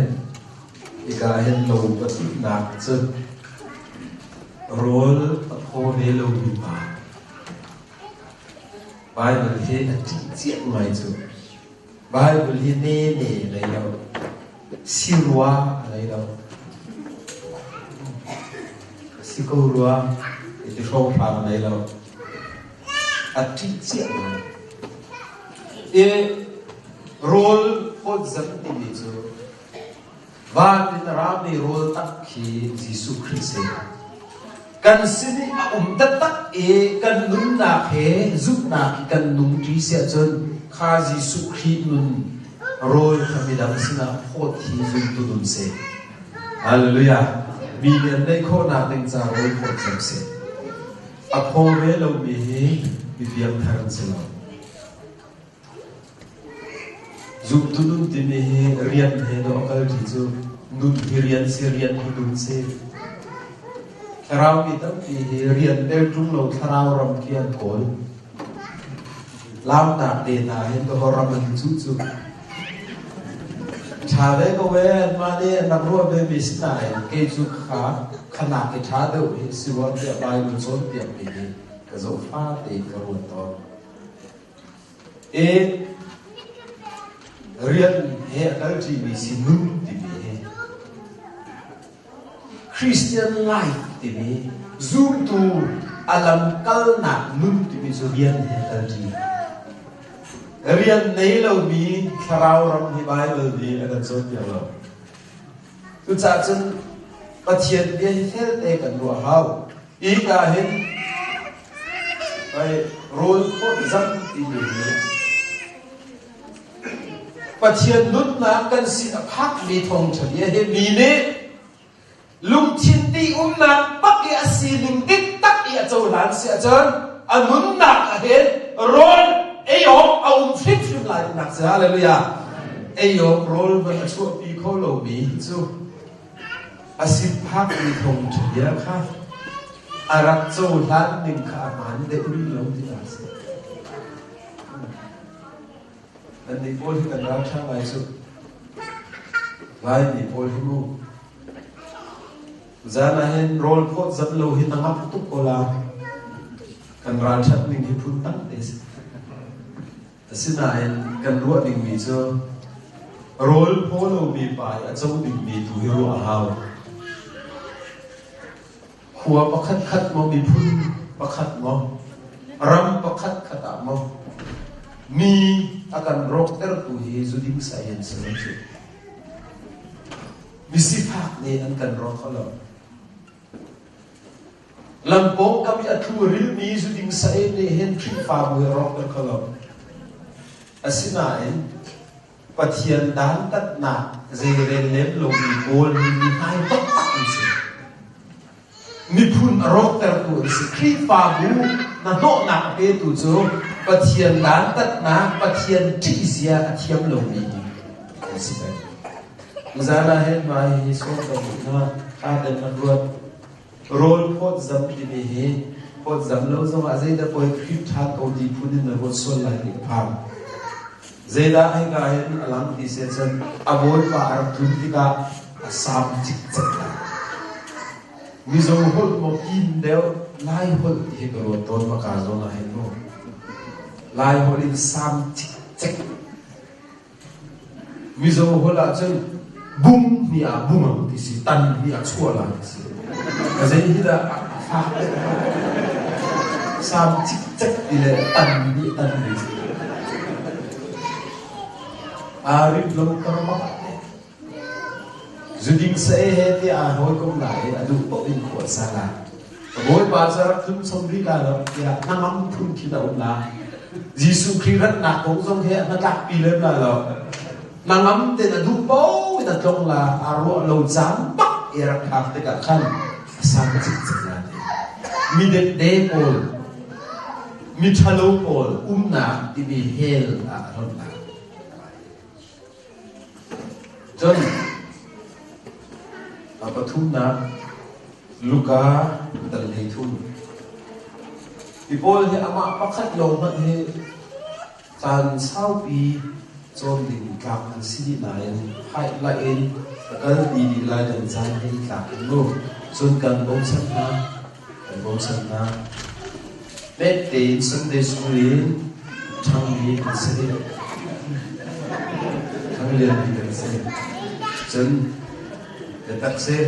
Hika ah hin lo pathumnak cu rawl a phaw ve lomi pa. Baibal hi a ṭih ciah ngai cu. Baibal hi nene a ngei lo. Sirua a ngei lo. Si ko rua, ti hrawnghrang a ngei lo. A ṭih ciah ngai. I rawl phawtzam timi cu Van in a rami rawl tak khi Jesuh Khrih si. Kan sin i a um taktak i kan nunnak he zumhnak hi kan nung ṭi si ahcun kha Jesuh Khrih nun rawl kha midang sinah phawt hi zumtu nun si. Hallelujah. Mi nih an neih khawhnak ding ca rawl phawt cem si. A phaw ve lomi hi mi piangthar an si lo. Zumtu nun timi hi rian he dawh a kal ṭi cu nun hi rian si, rian hi nun si. Thlarau mi tampi hi rian bel ṭung lo thlarau ram khi an kawl. Laamnak te hna hin dawh ram an cuh cu. Ṭha ve ko ee, anmah nih an rak ruah vemi si nain kei cu kha khanak i ṭha deuh hi si rua tiah Bible cawnpiakmi hi ka zoh fa tein ka ruat tawn. I rian he a kal ṭimi si nun timi hi Christian life timi zumtu a lam kalnak nun timi cu rian he a kal ṭi. Rian nei lomi thlarau ram hi Bible nih a kan cawnpiak lo. Cucaah cun Pathian bia hi felte kan ruah hau. Hika hin rawl phawtzam timi hi Pathian nunnak kan sin a phakmi thawngṭha bia hi mi nih lungthin ti umnak bak i a sining dik tak i a cohlan si ahcun a nunnak ah hin rawl ei awk a um hrimhrim lai tinak si. Hallelujah. Ei awk rawl van a chuahpi kho lomi cu a sifakmi thawngṭha bia kha a rak cohlan ning kha a hmaan deuh rih lo ti a si. Nannih pawl hi kan ralṭha ngai cu. Laimi pawl hi mu. Zan ah hin rawl phawt zam lo hi na ngap tuk ko la. Kan ralṭhat ning hi phun dang te si. Asinain kan ruah dingmi cu rawl phaw lomi pa i a co dingmi tu hi ruah a hau. Khua pakhatkhat maw miphun pakhat maw ram pakhatkhat ah maw mi a kan rawktertu hi zuding sain si lo cu. Misifak nih an kan rawk kho lo. Lam pawngkam i a thu rilmi zuding sain nih hin Khrihfabu hi a rawkter kho lo. Asinain Pathian dantatnak zeirel lem lomi pawl hi mi hnai taktak an si. Miphun a rawktertu an si. Khrihfabu na hnawhnak a petu cu Pathian dantatnak, Pathian ṭihzia a thiam lomi hi an si peng. Tuzaan ah hin mah hihi sawm kan duh hna. Ṭha tein rak ruat. Rawl phawtzam timi hi phawtzam lo zongah zeidah poi Khrih ṭhan ko ti phun in na ruat sual lai ti ka phang. Zeidah hika hin a lang ti se cun a bawipa a rak tlun tikah a sam cikcek lai. Mizo holh maw kin deuh Lai holh ti hi ka ruat tawn maka zawn ah hin mu. Lai holh in sam cikcek Mizo holh ahcun bung nih ah bung ang ti si, tan nih ah chuah la ti si. A zei hi dah a fak deuh? Sam cikcek ti le tan nih tan ti si. Aa rip lo kar bak te. Zuding sa e he ti aa hawikom lai i a duh paoh in khua sa lai. Bawipa cu rak tlung chom rih la lo tiah hnangam phun khin a um la. Jesuh Khrih ratnak kong zong he a hnatlakpi lem la lo. Hnangam ten a duh paoh in a tlong la, aa ruah lo caan bak i a rak phak tikah khan a sang cikcek la ti. Mi depde pawl, mi ṭhalo pawl umnak timi hell ah a hlonh la. Cun a pathumnak Luka dal 33. Hi pawl hi amah pakhat lawng hmanh hi caan saupi cawn ding tlak an si dih nain highlight in ka kalpi dih lai kan caan hi tlak in mu. Cun kan bochan hna, kan bochan hna. Pet tein Sunday school in ṭhangmi kan si. Ṭhanglianmi kan si. Cun biatak si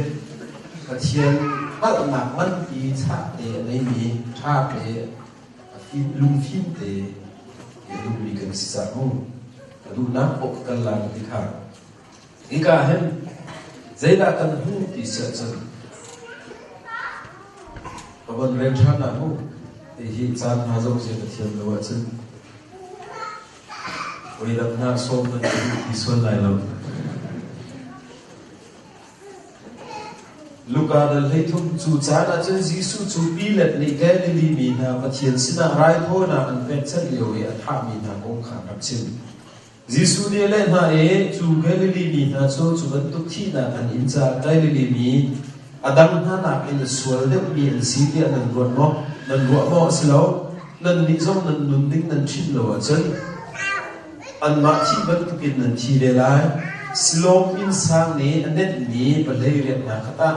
Pathian hngalhnak nganpi chah te a neimi ṭha te a fim lungfim te a duhmi kan si cah mu. A duhnak paoh kan la ti kha. Hika hin zeidah kan hmuh ti si ahcun ka von rel ṭhan ah mu hihi caan hna zong si ka thiam lo ahcun voidang hna sawm nan ka duh ti sual lai lo. Luka dal 13 cu caan ah cun Jesuh cu Pilat nih Galilee mi hna Pathian sinah raithawinak an pekchanh lio i a thahmi hna kong kha a rak chim. Jesuh nih a leh hna i, Cu Galilee mi hna cu cu bantuk thihnak an in caah Galilee mi a dang hna nakin a sual deuhmi an si tiah nan ruat maw? Nan ruah maw? A si lo. Nannih zong nan nunning nan ṭhit lo ahcun anmah thih bantukin nan thi ve lai. Siloam innsang nih a nenhmi pahlei riak hna kha tah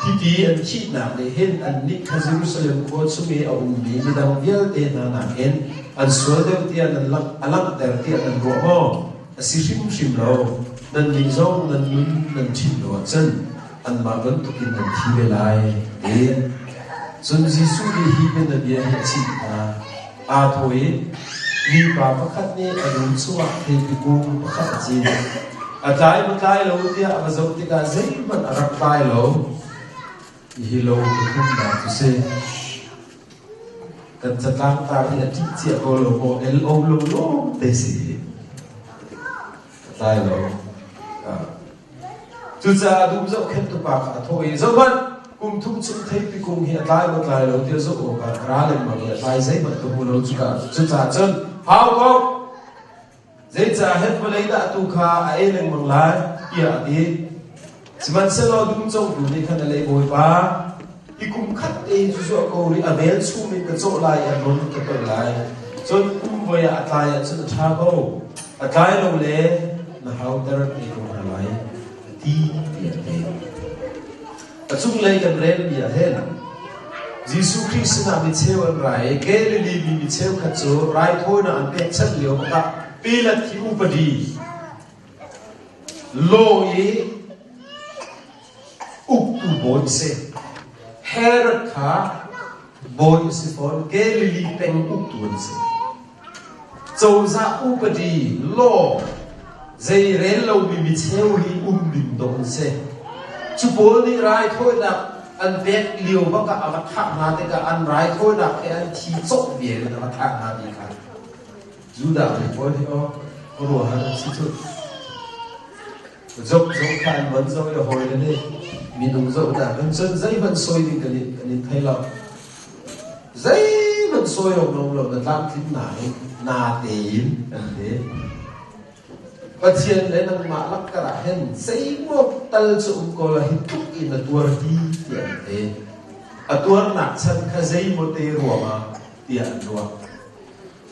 hiti an thihnak nih hin annih kha Jerusalem khua chung i a ummi midang vialte hna nakin An sual deuh tiah nan langh, a langhter tiah nan ruah maw? A si hrimhrim lo. Nannih zong nan nun nan ṭhit lo ahcun anmah bantukin nan thi ve lai, ti. Cun Jesuh nih hi bianabia hi a chimh hna. Aa thawh i, Mipa pakhat nih a dum chungah theipi kung pakhat a cin. A tlai maw tlai lo tiah a va zoh tikah zeihmanh a rak tlai lo. Hihi lo pathumnak cu si. Kan catlangtar hi a ṭih cia ko lo maw LO lo lawng te si hi. A tlai lo. Cucaah dum zohkhenhtu pa kha a thawh i, zohhmanh, kum thum chung theipi kung hi a tlai maw tlai lo tiah zoh awkah ka ra lengmang i a tlai zeihmanh ka hmu lo. Cucaah cun hau ko. Zeicahhen vawlei dah tu kha a ei lengmang lai tiah a ti. Sihmanhsehlaw dum congtu nih khan a leh Bawipa, hi kum khat te hi cu zuah ko rih, a velchum in ka cawh lai i a non ka toih lai. Cun kum voi ah a tlai ahcun a ṭha ko. A tlai lo le na hauter te ko hna lai, a ti tiah a ti. A cunglei kan relmi ah hin Jesuh Khrih sinah micheu an ra i Galilee mi mi cheukhat cu raithawinak an pekchanh lio bakah Pilat hi upadi law i uktu bawi a si. Herod kha bawi a si fawn. Galilee peng uktu an si. Cozah upadi law zei rel lomi micheu hi um ding dawh an si. Cu pawl nih raithawinak an pek lio bak ah a va thah hna tikah an raithawinak he an thi cawh vial in a va thah hna ti kha Judah mi pawl hi aw khuaruahhar an si cu. Job zong kha an von zoh i a hawile nih minung zohnak in cun zeihmanh sawi ding kan in, kan in thei lo. Zeihmanh sawi awk na um lo, na tlamtlin nain na tein an ti. Pathian le nangmah lakkar ah hin zeimaw tal cu um ko la hi tluk in na tuar hi tiah an ti. A tuarnak chan kha zeimaw te ruangah tiah an ruah.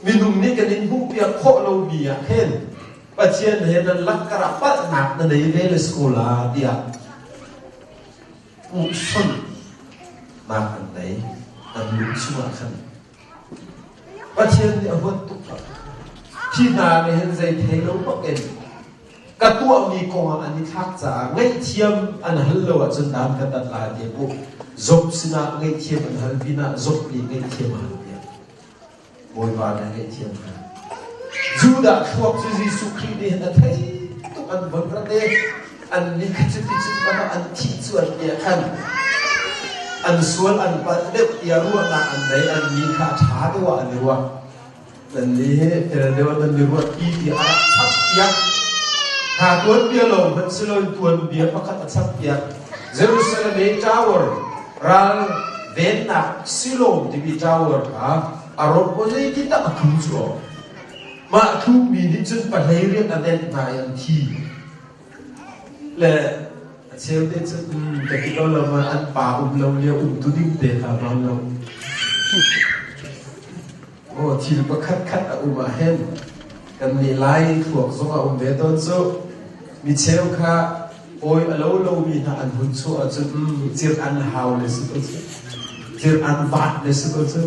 Minung nih kan in hmuhpiak khawh lomi ah khin Pathian he nan lakkar ah palhnak na nei ve le si ko la tiah puhsonnak an nei an lung chungah khan Pathian nih a huat tuk lo. Hi hna nih hin zei thei lo bak in ka tuahmi kong ah an i thlak caah ngaihthiam an hal lo ahcun dan ka tat lai ti pu Job sinah ngaihthiam an hal pinah Job nih ngaihthiam a hal piak. Bawipa na ngaihthiam hna. Judah thluak cu Jesuh Khrih nih hin a thei tuk an von rat i an nih kha cuti cun bang an thih cu an ti ah khan an sual an palh deuh tiah ruahnak an nei an mi kha a ṭha deuh ah an i ruah nan nih hi fel deuh ah nan i ruat ti tiah a rak chap piak hna tuanbia lawng hmanh si loin tuanbia pakhat a chap piak Jerusalem i tower ral vennak Siloam timi tower kha a rawk ko zeitindah a tlu cu aw mah tlukmi nih cun pahlei riat a nenh hna i an thi le a cheu te cu ka ti ko lo ma an pa um lo lio um tu ding te kha hmaan lo aw thil pakhat khat a um ah hin kan nih lai thluak zong a um ve tawn cu mi cheu kha Awi a lo lomi hna an hun chuah ahcun cir an hau le si ko cu. Cir an vaat le si ko cu.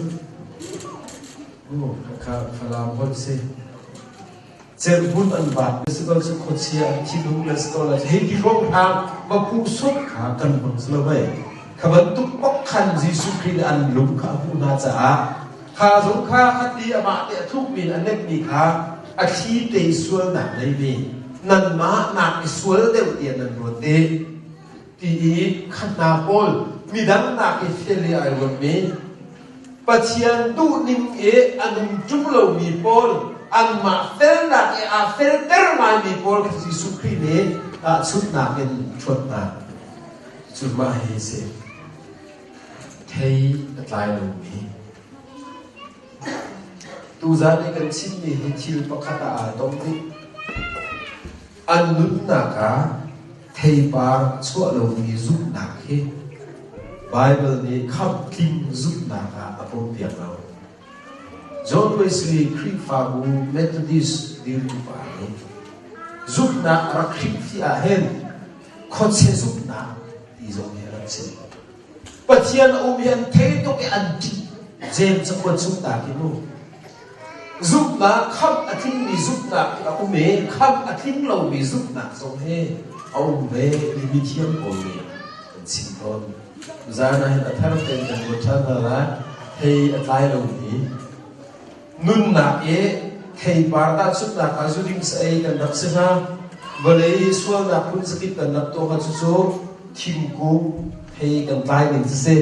Oh, kha Falam holh si. Cerhmun an vaat le si ko cu khuachia an thinhung le si ko la. Hei ti hrawng va phu sut kha kan hmang si lo mei. Kha bantuk bak khan Jesuh Khrih nih an lung kha a hmuh hna caah kha zong kha khati amah te a thukmi in a nekmi kha a thli te sualnak neimi nanmah nak i sual deuh tiah nan ruat i ti i kha hna pawl midang nak i fel i ai ruatmi Pathian duhning i a nung ṭung lomi pawl anmah felnak i aa felter ngaimi pawl kha Jesuh Khrih nih tahchunhnak in ṭhuat hna. Cu mah hi si. Thei a tlai lomi Tuzaan i kan chimmi hi thil pakhat ah aa tong dih. An nunnak ah theipar a chuah lomi zumhnak hi Baibal nih khamhtling zumhnak ah a pompiak lo. John Wesley Khrihfabu Methodist dirtu pa nih zumhnak a rak hrimhfi ah hin khuachia zumhnak ti zong hi a rak chim. Pathian a um hi an thei tuk i an ṭih. James cakuat chung ta khi mu. Zumhnak khamh a tlingmi zumhnak a um i khamh a tling lomi zumhnak zong hi a um ve ti mithiam pawl nih an chim tawn. Zan ah hin a thar tein kan ruat ṭhan hna lai. Thei a tlai lomi nunnak i theipar tahchunhnak ah zuding sa-ei kan rak si hna. Vawlei sualnak phun zakip kan rak tuah kha cucu thingkung thei kan tlai ning cu si.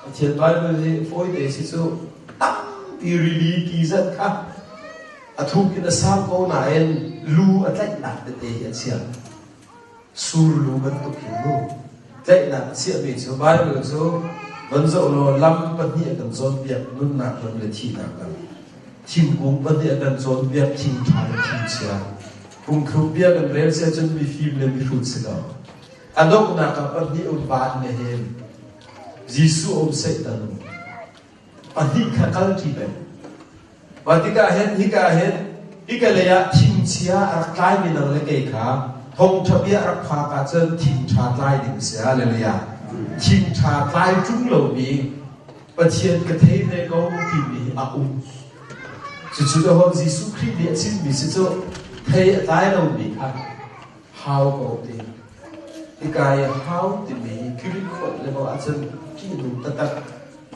Pathian Bible hi fawi te si cu tampi rili ti zat kha a thuk in a sang ko nain lu a tlaihnak tete hi a chia. Surlu bantuk hin mu tlaihnak a chiahmi cu Bible cu van zoh law lam pahnih a kan cawnpiak nunnak lam le thihnak lam. Thingkung pahnih a kan cawnpiak thing ṭha le thing chia. Phungthluk bia kan rel si ahcun mifim le mihrut si lo. A donghnak ah pahnih um van le hem. Jesuh um Satan um. Pahnih kha kal ṭi peng. Mah tikah hin hika hin. Hika lei ah thingchia a rak tlaimi nang le kei kha thawngṭha bia a rak phak ahcun thingṭha tlai ding si. Hallelujah. Thingṭha tlai ṭung lomi Pathian ka thei ve ko timi a um. Cucu dahawm Jesuh Khrih nih a chimmi si cu thei a tlai lomi kha hau ko ti. Hika i hau timi Greek holh le ahcun ṭihnung taktak.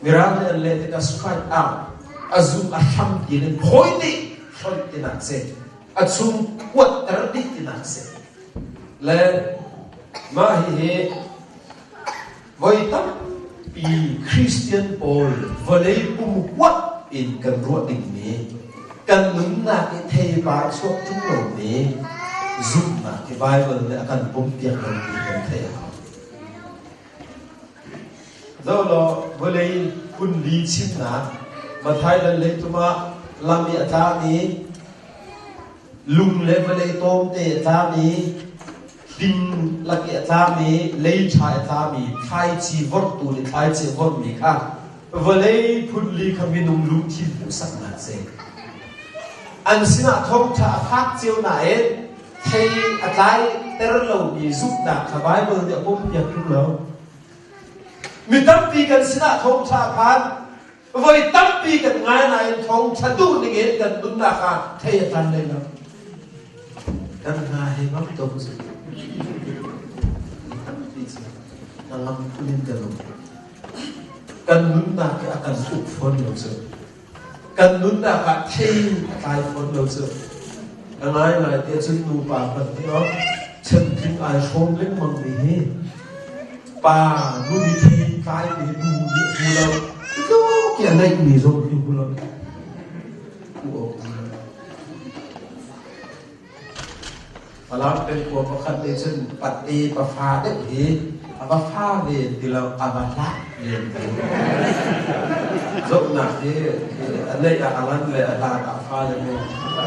Mirang nih an leh tikah strike out a zum a hram tiin an phawi dih hloih tinak si. A chung kuatter dih tinak si. Le mah hihi voi tampi Christian pawl vawlei pum huap in kan ruah dingmi kan nunnak i theipar chuak ṭung lomi zumhnak hi Bible nih a kan pompiak lo ti kan theih a hau. Zoh law vawlei phunli chimnak Matthai dal hleitum ah lam i a tlami lung le vawlei tawmte a tlami hling lak i a tlami lei ṭha a tlami thlaici vorhtu nih thlaici a vorhmi kha vawlei phunli kha minung lungthin hmuhsaknak a si. An sinah thawngṭha a phak cio nain thei a tlaiter lomi zumhnak kha Baibal nih a pompiak ṭung lo. Mi tampi kan sinah thawngṭha a phan. Voi tampi kan ngai nain thawngṭha duh ningin kan nunnak kha thei a tlan lei lo. Kan hna he ngam tuk cu. Tampi cu hnangam phun in kan um. Kan nunnak hi a kan uk fawn lo cu. Kan nunnak ah thei a tlai fawn lo cu. A ngaingai te cun nupa hmanh nih oh chantling ai hrawm lengmang mi hi pa nu mi thei tlai mi hi nu nih a hmu lo. Tluk i a neih mi zong hi hmu lo. Hmu awk hmu lo. Falam peng khua pakhat nih cun pate pafa deuh hi a va fa len ti lo a va hlah len ti. Zohnak hi a neih ah a ngan le a hlat ah fa le mu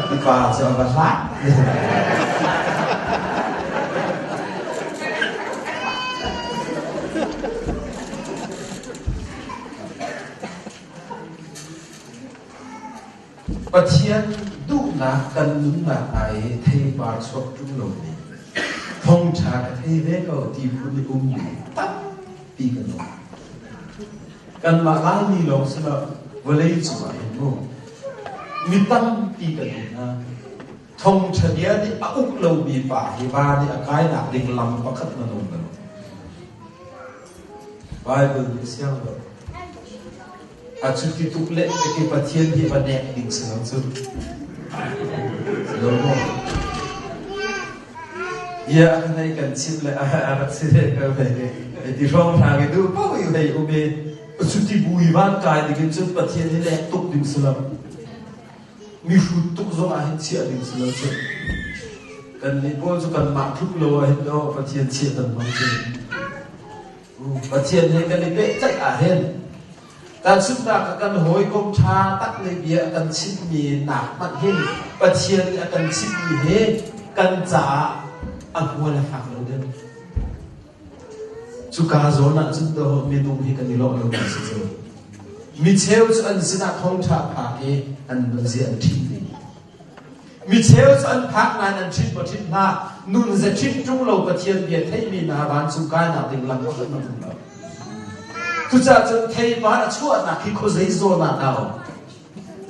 ti pa cu a va hlah. Pathian duhnak kan nunnak hna i theipar chuak ṭung lomi thawngṭha ka thei ve ko ti phun i ummi tampi kan um. Kanmah Laimi lawng si lo, vawlei cung ah hin mu mi tampi kan um hna. Thawngṭha bia nih a uk lomi pa hi va nih a kainak ding lam pakhat man um lo. Bible nih siang lo. A cuti tuk le ke Pathian hi va nek ding si lo cu. Si lo maw? Bia a kan hei kan chim le a rak si ve ko hei. Ti hrawng hrang i duh paoh i hei um i cuti bu i van kai ding in cun Pathian hi nek tuk ding si lo. Mi hrut tuk zong ah hin chiah ding si lo cu. Kan nih pawl cu kanmah tluk lo ah hin no Pathian chiah kan hmang cu. Pathian he kan i pehtlaih ahhin tahchunhnak ah kan hawikom ṭha tak le bia a kan chimmi nak hmanh hin Pathian nih a kan chimmi hi kan caah a hmual a fak lo deuh. Cuka zawn ah cun dawh minung hi kan i lawh lo mi si cu. Micheu cu an sinah thawngṭha phak i an nunzia an ṭhinh ding. Micheu cu an phak nain an ṭhit maw ṭhit hlah, nun ze ṭhit ṭung lo Pathian bia theimi hna vancung kainak ding lam pakhat hmanh um lo. Cucaah cun theipar a chuahnak hi khuazei zawn ah dah um?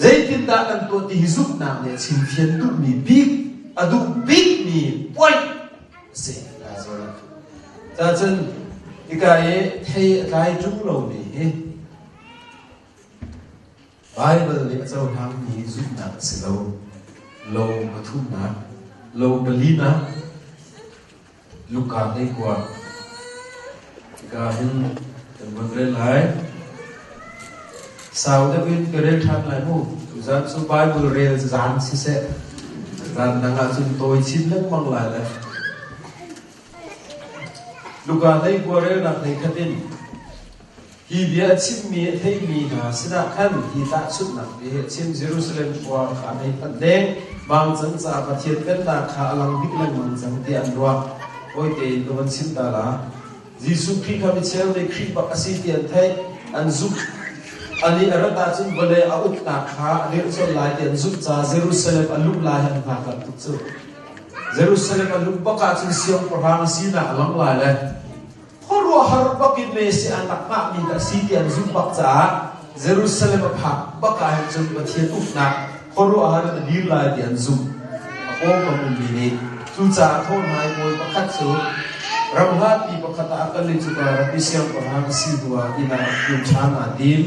Zeitindah kan tuah ti hi zumhnak nih a chimfian duhmi bik, a duh bikmi point a si. Caah cun hika i thei a tlai ṭung lomi hi Baibal nih a cohlangmi zumhnak a si lo. Lo pathumnak, lo palinak, Luka 19. Hika hin kan von rel lai. Sau deuh in ka rel ṭhan lai mu. Tuzan cu Bible rel zan siseh. Zan dang ahcun tawi chin lengmang lai le. Luka 19 relnak hlei khat in Hi bia a chimmi a theimi hna sinah khan hi tahchunhnak bia hi a chim. Jerusalem khua kha an hei phanh deng. Vancung caah Pathian pennak kha a lang bik lengmang cang tiah an ruah. Hawi tein ka van chim ta la. Jesuh Khrih kha micheu nih Khrih bak a si ti an theih, an zumh. Anih a rat ahcun vawlei a uknak kha a dirh colh lai ti an zumh caah Jerusalem a luh lai an hngak tuk cu. Jerusalem a luh bak ahcun siangpahrang sinak a lang lai le khuaruahhar bak in Messiah an rak hngahmi dah si ti an zumh bak caah Jerusalem a phak bak ah hin cun Pathian uknak khuaruahhar in a dir lai ti an zumh. A pawngkam ummi nih cucaah thawh hna i bawi pakhat cu ram hlatpi pakhat ah a kal i cuka ram i siangpahrang a si hnuah inn ah rak tlun ṭhan aa tim.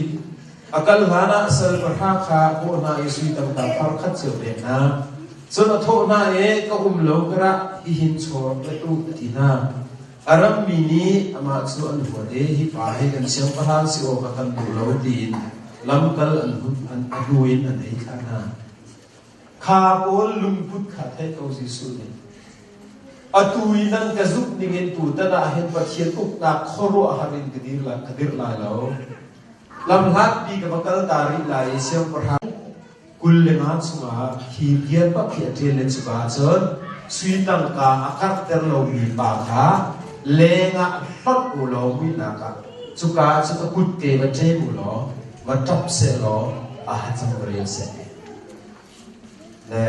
A kal hlanah sal pahra kha a kawh hna i sui tangka far khat cio pek hna. Cun a thawh hna i ka um lo karah hihin chaw rak let u a ti hna. A rammi nih amah cu an huat i hi pa hi kan siangpahrang si awk a kan duh lo tiin lamkal an hun an a hnu in an hei thlah hna. Kha pawl lungput kha theih ko Jesuh nih. Atu i nan ka zumh ningin tutan ah hin Pathian uknak khuaruahhar in ka dir lai, ka dirh lai lo. Lamhlatpi ka va kal ta rih lai i siangpahrang 25 chungah hi bia bak hi a ṭial le cuka ahcun sui tangka a karhter lomi pa kha lengah hlonh u law muihnak ah cuka ah cun a kutke va ṭem u law va ṭap seh law a hacang va rel seh. Le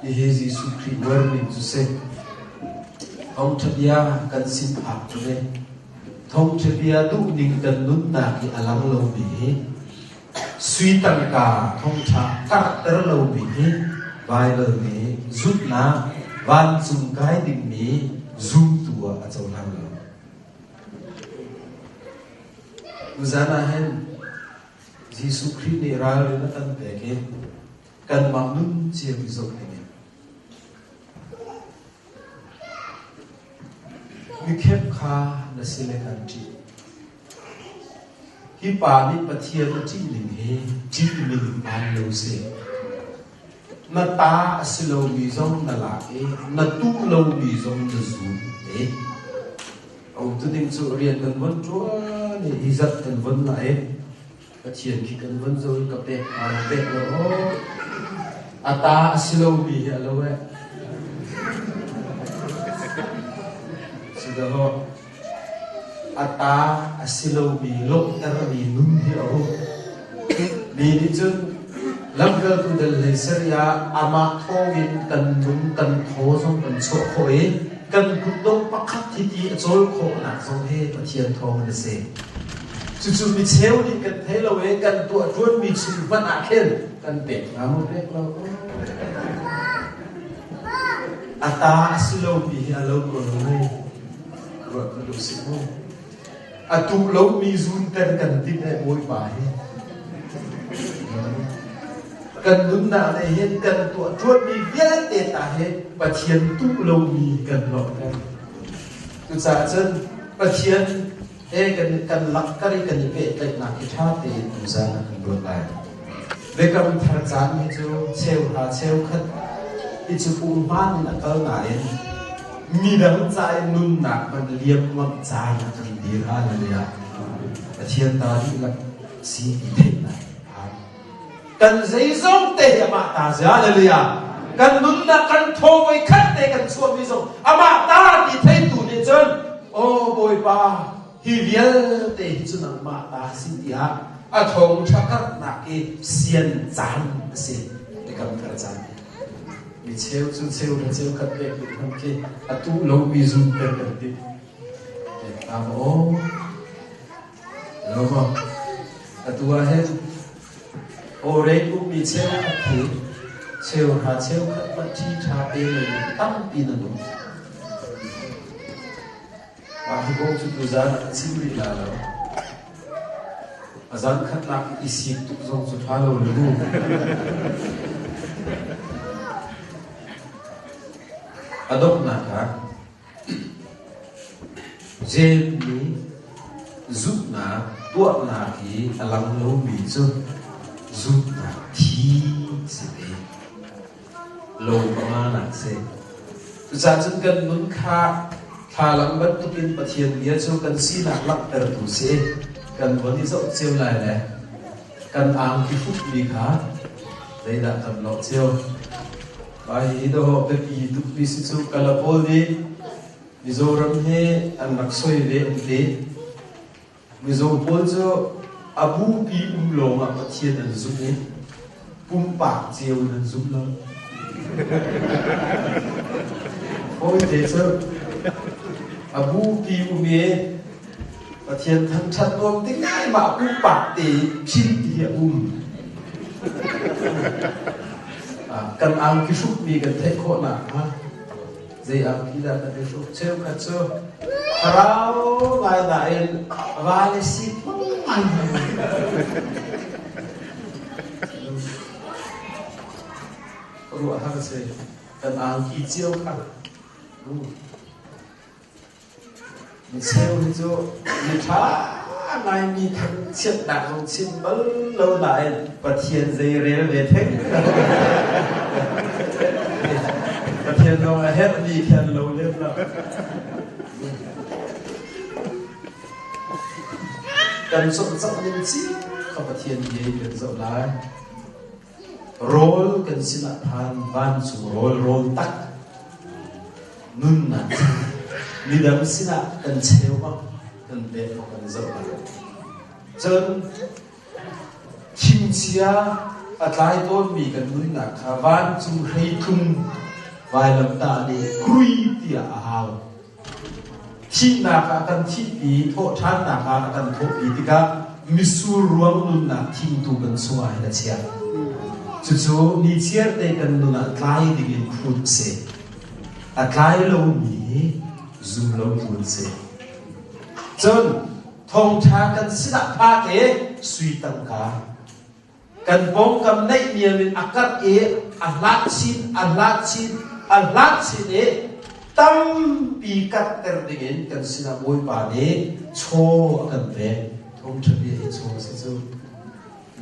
hihi Jesuh Khrih uarning cu si. Thawngṭha bia kan sin phak cu ve. Thawngṭha bia duhning kan nunnak i a lang lomi hi Sui tangka thongṭha karhter lomi hi Baibal nih zumhnak vancung kai dingmi zumtu ah a cohlang lo. Tuzan ah hin Jesuh Khrih nih ralrin a kan pek i kanmah nun cio i zoh dingin Mikhep kha na si le kan ṭih. Hi pa nih Pathian a ṭih ning hi ṭih ning hmaan lo si. Na ta a si lomi zong na lak i na tuh lomi zong na zun te. A umtuning cu rian kan von ṭuan i hi zat kan von la i Pathian khi kan von zo i ka pek aa rak pek lo aw. A ta a si lomi hi a lo eh. Si dah A ta a si lomi lawmhtermi nun hi a um. Mi nih cun lamkaltu dal hlei sarih ah amah thawngin kan nung kan thaw zong kan chuah khawh i kan kutdong pakhat hi ti a cawl khawhnak zong hi Pathian thawngin a si. Cucu micheu nih kan thei lo i kan tuah ṭuanmi chung hmanh ah khin kan pek hnga maw pek lo? A ta a si lomi hi a lo ko lo mei? Ruat hmanh u sih mu. A tuh lomi zunter kan timh eh Bawipa hi. Kan nunnak nih hin kan tuah ṭuanmi vialte ta hi Pathian tuh lomi kan lawhter. Cucaah cun Pathian he kan kan lakter i kan i pehtlaihnak hi ṭha tein tuzaan ah kan ruat lai. Biakam thar caan hi cu cheuhra cheukhat hi cu punghman in a kal nain midang ca i nunnak hmanh liam ngam caan ah kan dir. Hallelujah. Pathian ta dihlak si ti theihnak phan. Kan zeizong te hi amah ta si. Hallelujah. Kan nunnak kan thaw voi khat te kan chuahmi zong amah ta ti theitu nih cun aw Bawipa hi vialte hi cu nangmah ta si tiah a thawngṭha karhnak i sian caan a si. Biakam thar caan mi cheu cu cheu le cheu khat pek ding hmanh khi a tuh lomi zum ter kan ti. Ta maw? Lo maw? Atu ah hin Awrei ummi cheukhat hi cheuhra cheukhat hmanh ṭhi ṭha pe lomi tampi nan um. Mah hi kong cu tuzaan ah ka chim rih la lo. A zan khatnak i sik tuk zong cu ṭha lo le mu. A donghnak ah Jeim nih zumhnak tuahnak i a lang lomi cu zumhnak thi si ve. Lo panganak si. Cucaah cun kan nun kha thlalang bantukin Pathian bia cu kan sinak langhtertu si. Kan von i zoh cio lai le kan angki hrukmi kha zeidah kan lawh cio. Mah hihi dawh biapi tukmi si cu Kala pawl nih Mizoram hi an rak soi ve an ti. Mizo pawl cu A bupi um lawngah Pathian an zumh i pumpak cio in an zum lo. Fawite cu a bupi um i Pathian thangṭhat nuam tik ngai mah pumpak te phil ti a um. Kan angki hrukmi kan theih khawh nakhnga zei angki dah kan i hruk cheukhat cu thlarau ngai nain va le si ngai. Ruah har si kan angki cio kha. Micheu hi cu mi ṭha ngaimi thangchiatnak zong chim bal lo nain Pathian zei rel ve theng. Pathian zong a herhmi khi an lo lem lo. Kan cawlcangh ning cio kha Pathian bia in kan zoh lai. Rawl kan sinah phan vancung rawl rawl tak nunnak midang sinah kan cheu bang kan pek maw kan zoh lai. Cun thingchia a tlai tawnmi kan nunnak kha vancung hreitlung vailamtah nih krui tiah a hau. Thihnak ah kan thihpi, thawhṭhannak ah a kan thawhpi tikah misur ruang nunnak thingtu kan chungah hin a chiah. Cucu nichiarte kan nun ah tlai dingin phut a si. A tlai lomi zumlotu an si. Cun thawngṭha kan sinah phak i sui tangka Kan pawngkam naihniam in a karh i a hlat chin, a hlat chin, a hlat chin i tampi karhter dingin kan sinah Bawipa nih chaw a kan pek. Thawngṭha bia hi chaw a si cu.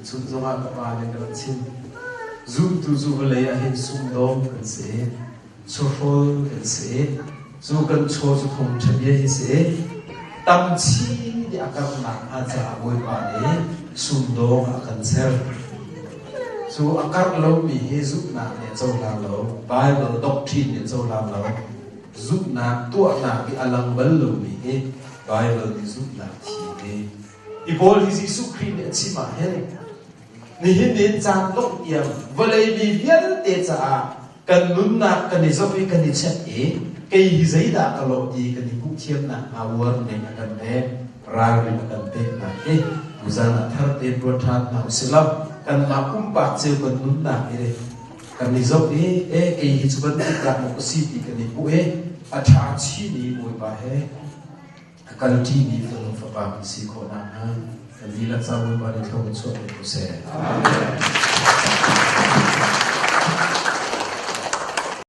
Chun zongah ka pa nih ka rak chim. Zumtu cu vawlei ah hin sumdawng kan si. Chawhrawl kan si. Cu kan chaw cu thawngṭha bia hi si. Tam chin i a karhnak hnga caah Bawipa nih sumdawng a kan ser. Cu a karh lomi hi zumhnak nih a cohlang lo. Bible doctrine nih a cohlang lo. Zumhnak tuahnak i a lang bal lomi hi Bible nih zumhnak thi hi. Hi pawl hi Jesuh Khrih nih a chim ah hin nihin in caan dongh tiang vawlei mi vialte caah kan nunnak kan i zoh i kan i check i kei hi zeidah ka lawh ti kan i hmuh thiamnak hnga warning a kan pek ralrin a kan peknak hi tuzan ah thar tein ruat ṭhan hna usih law kanmah pumpak cio kan nunnak hi kan i zoh i e kei hi cu bantuk dah maw ka si ti kan i hmuh i a ṭha chin i Bawipa he a kalṭimi fanu fapa kan si khawh nakhnga kan dihlak ca Bawipa nih thlua kan chuah ko seh. Amen.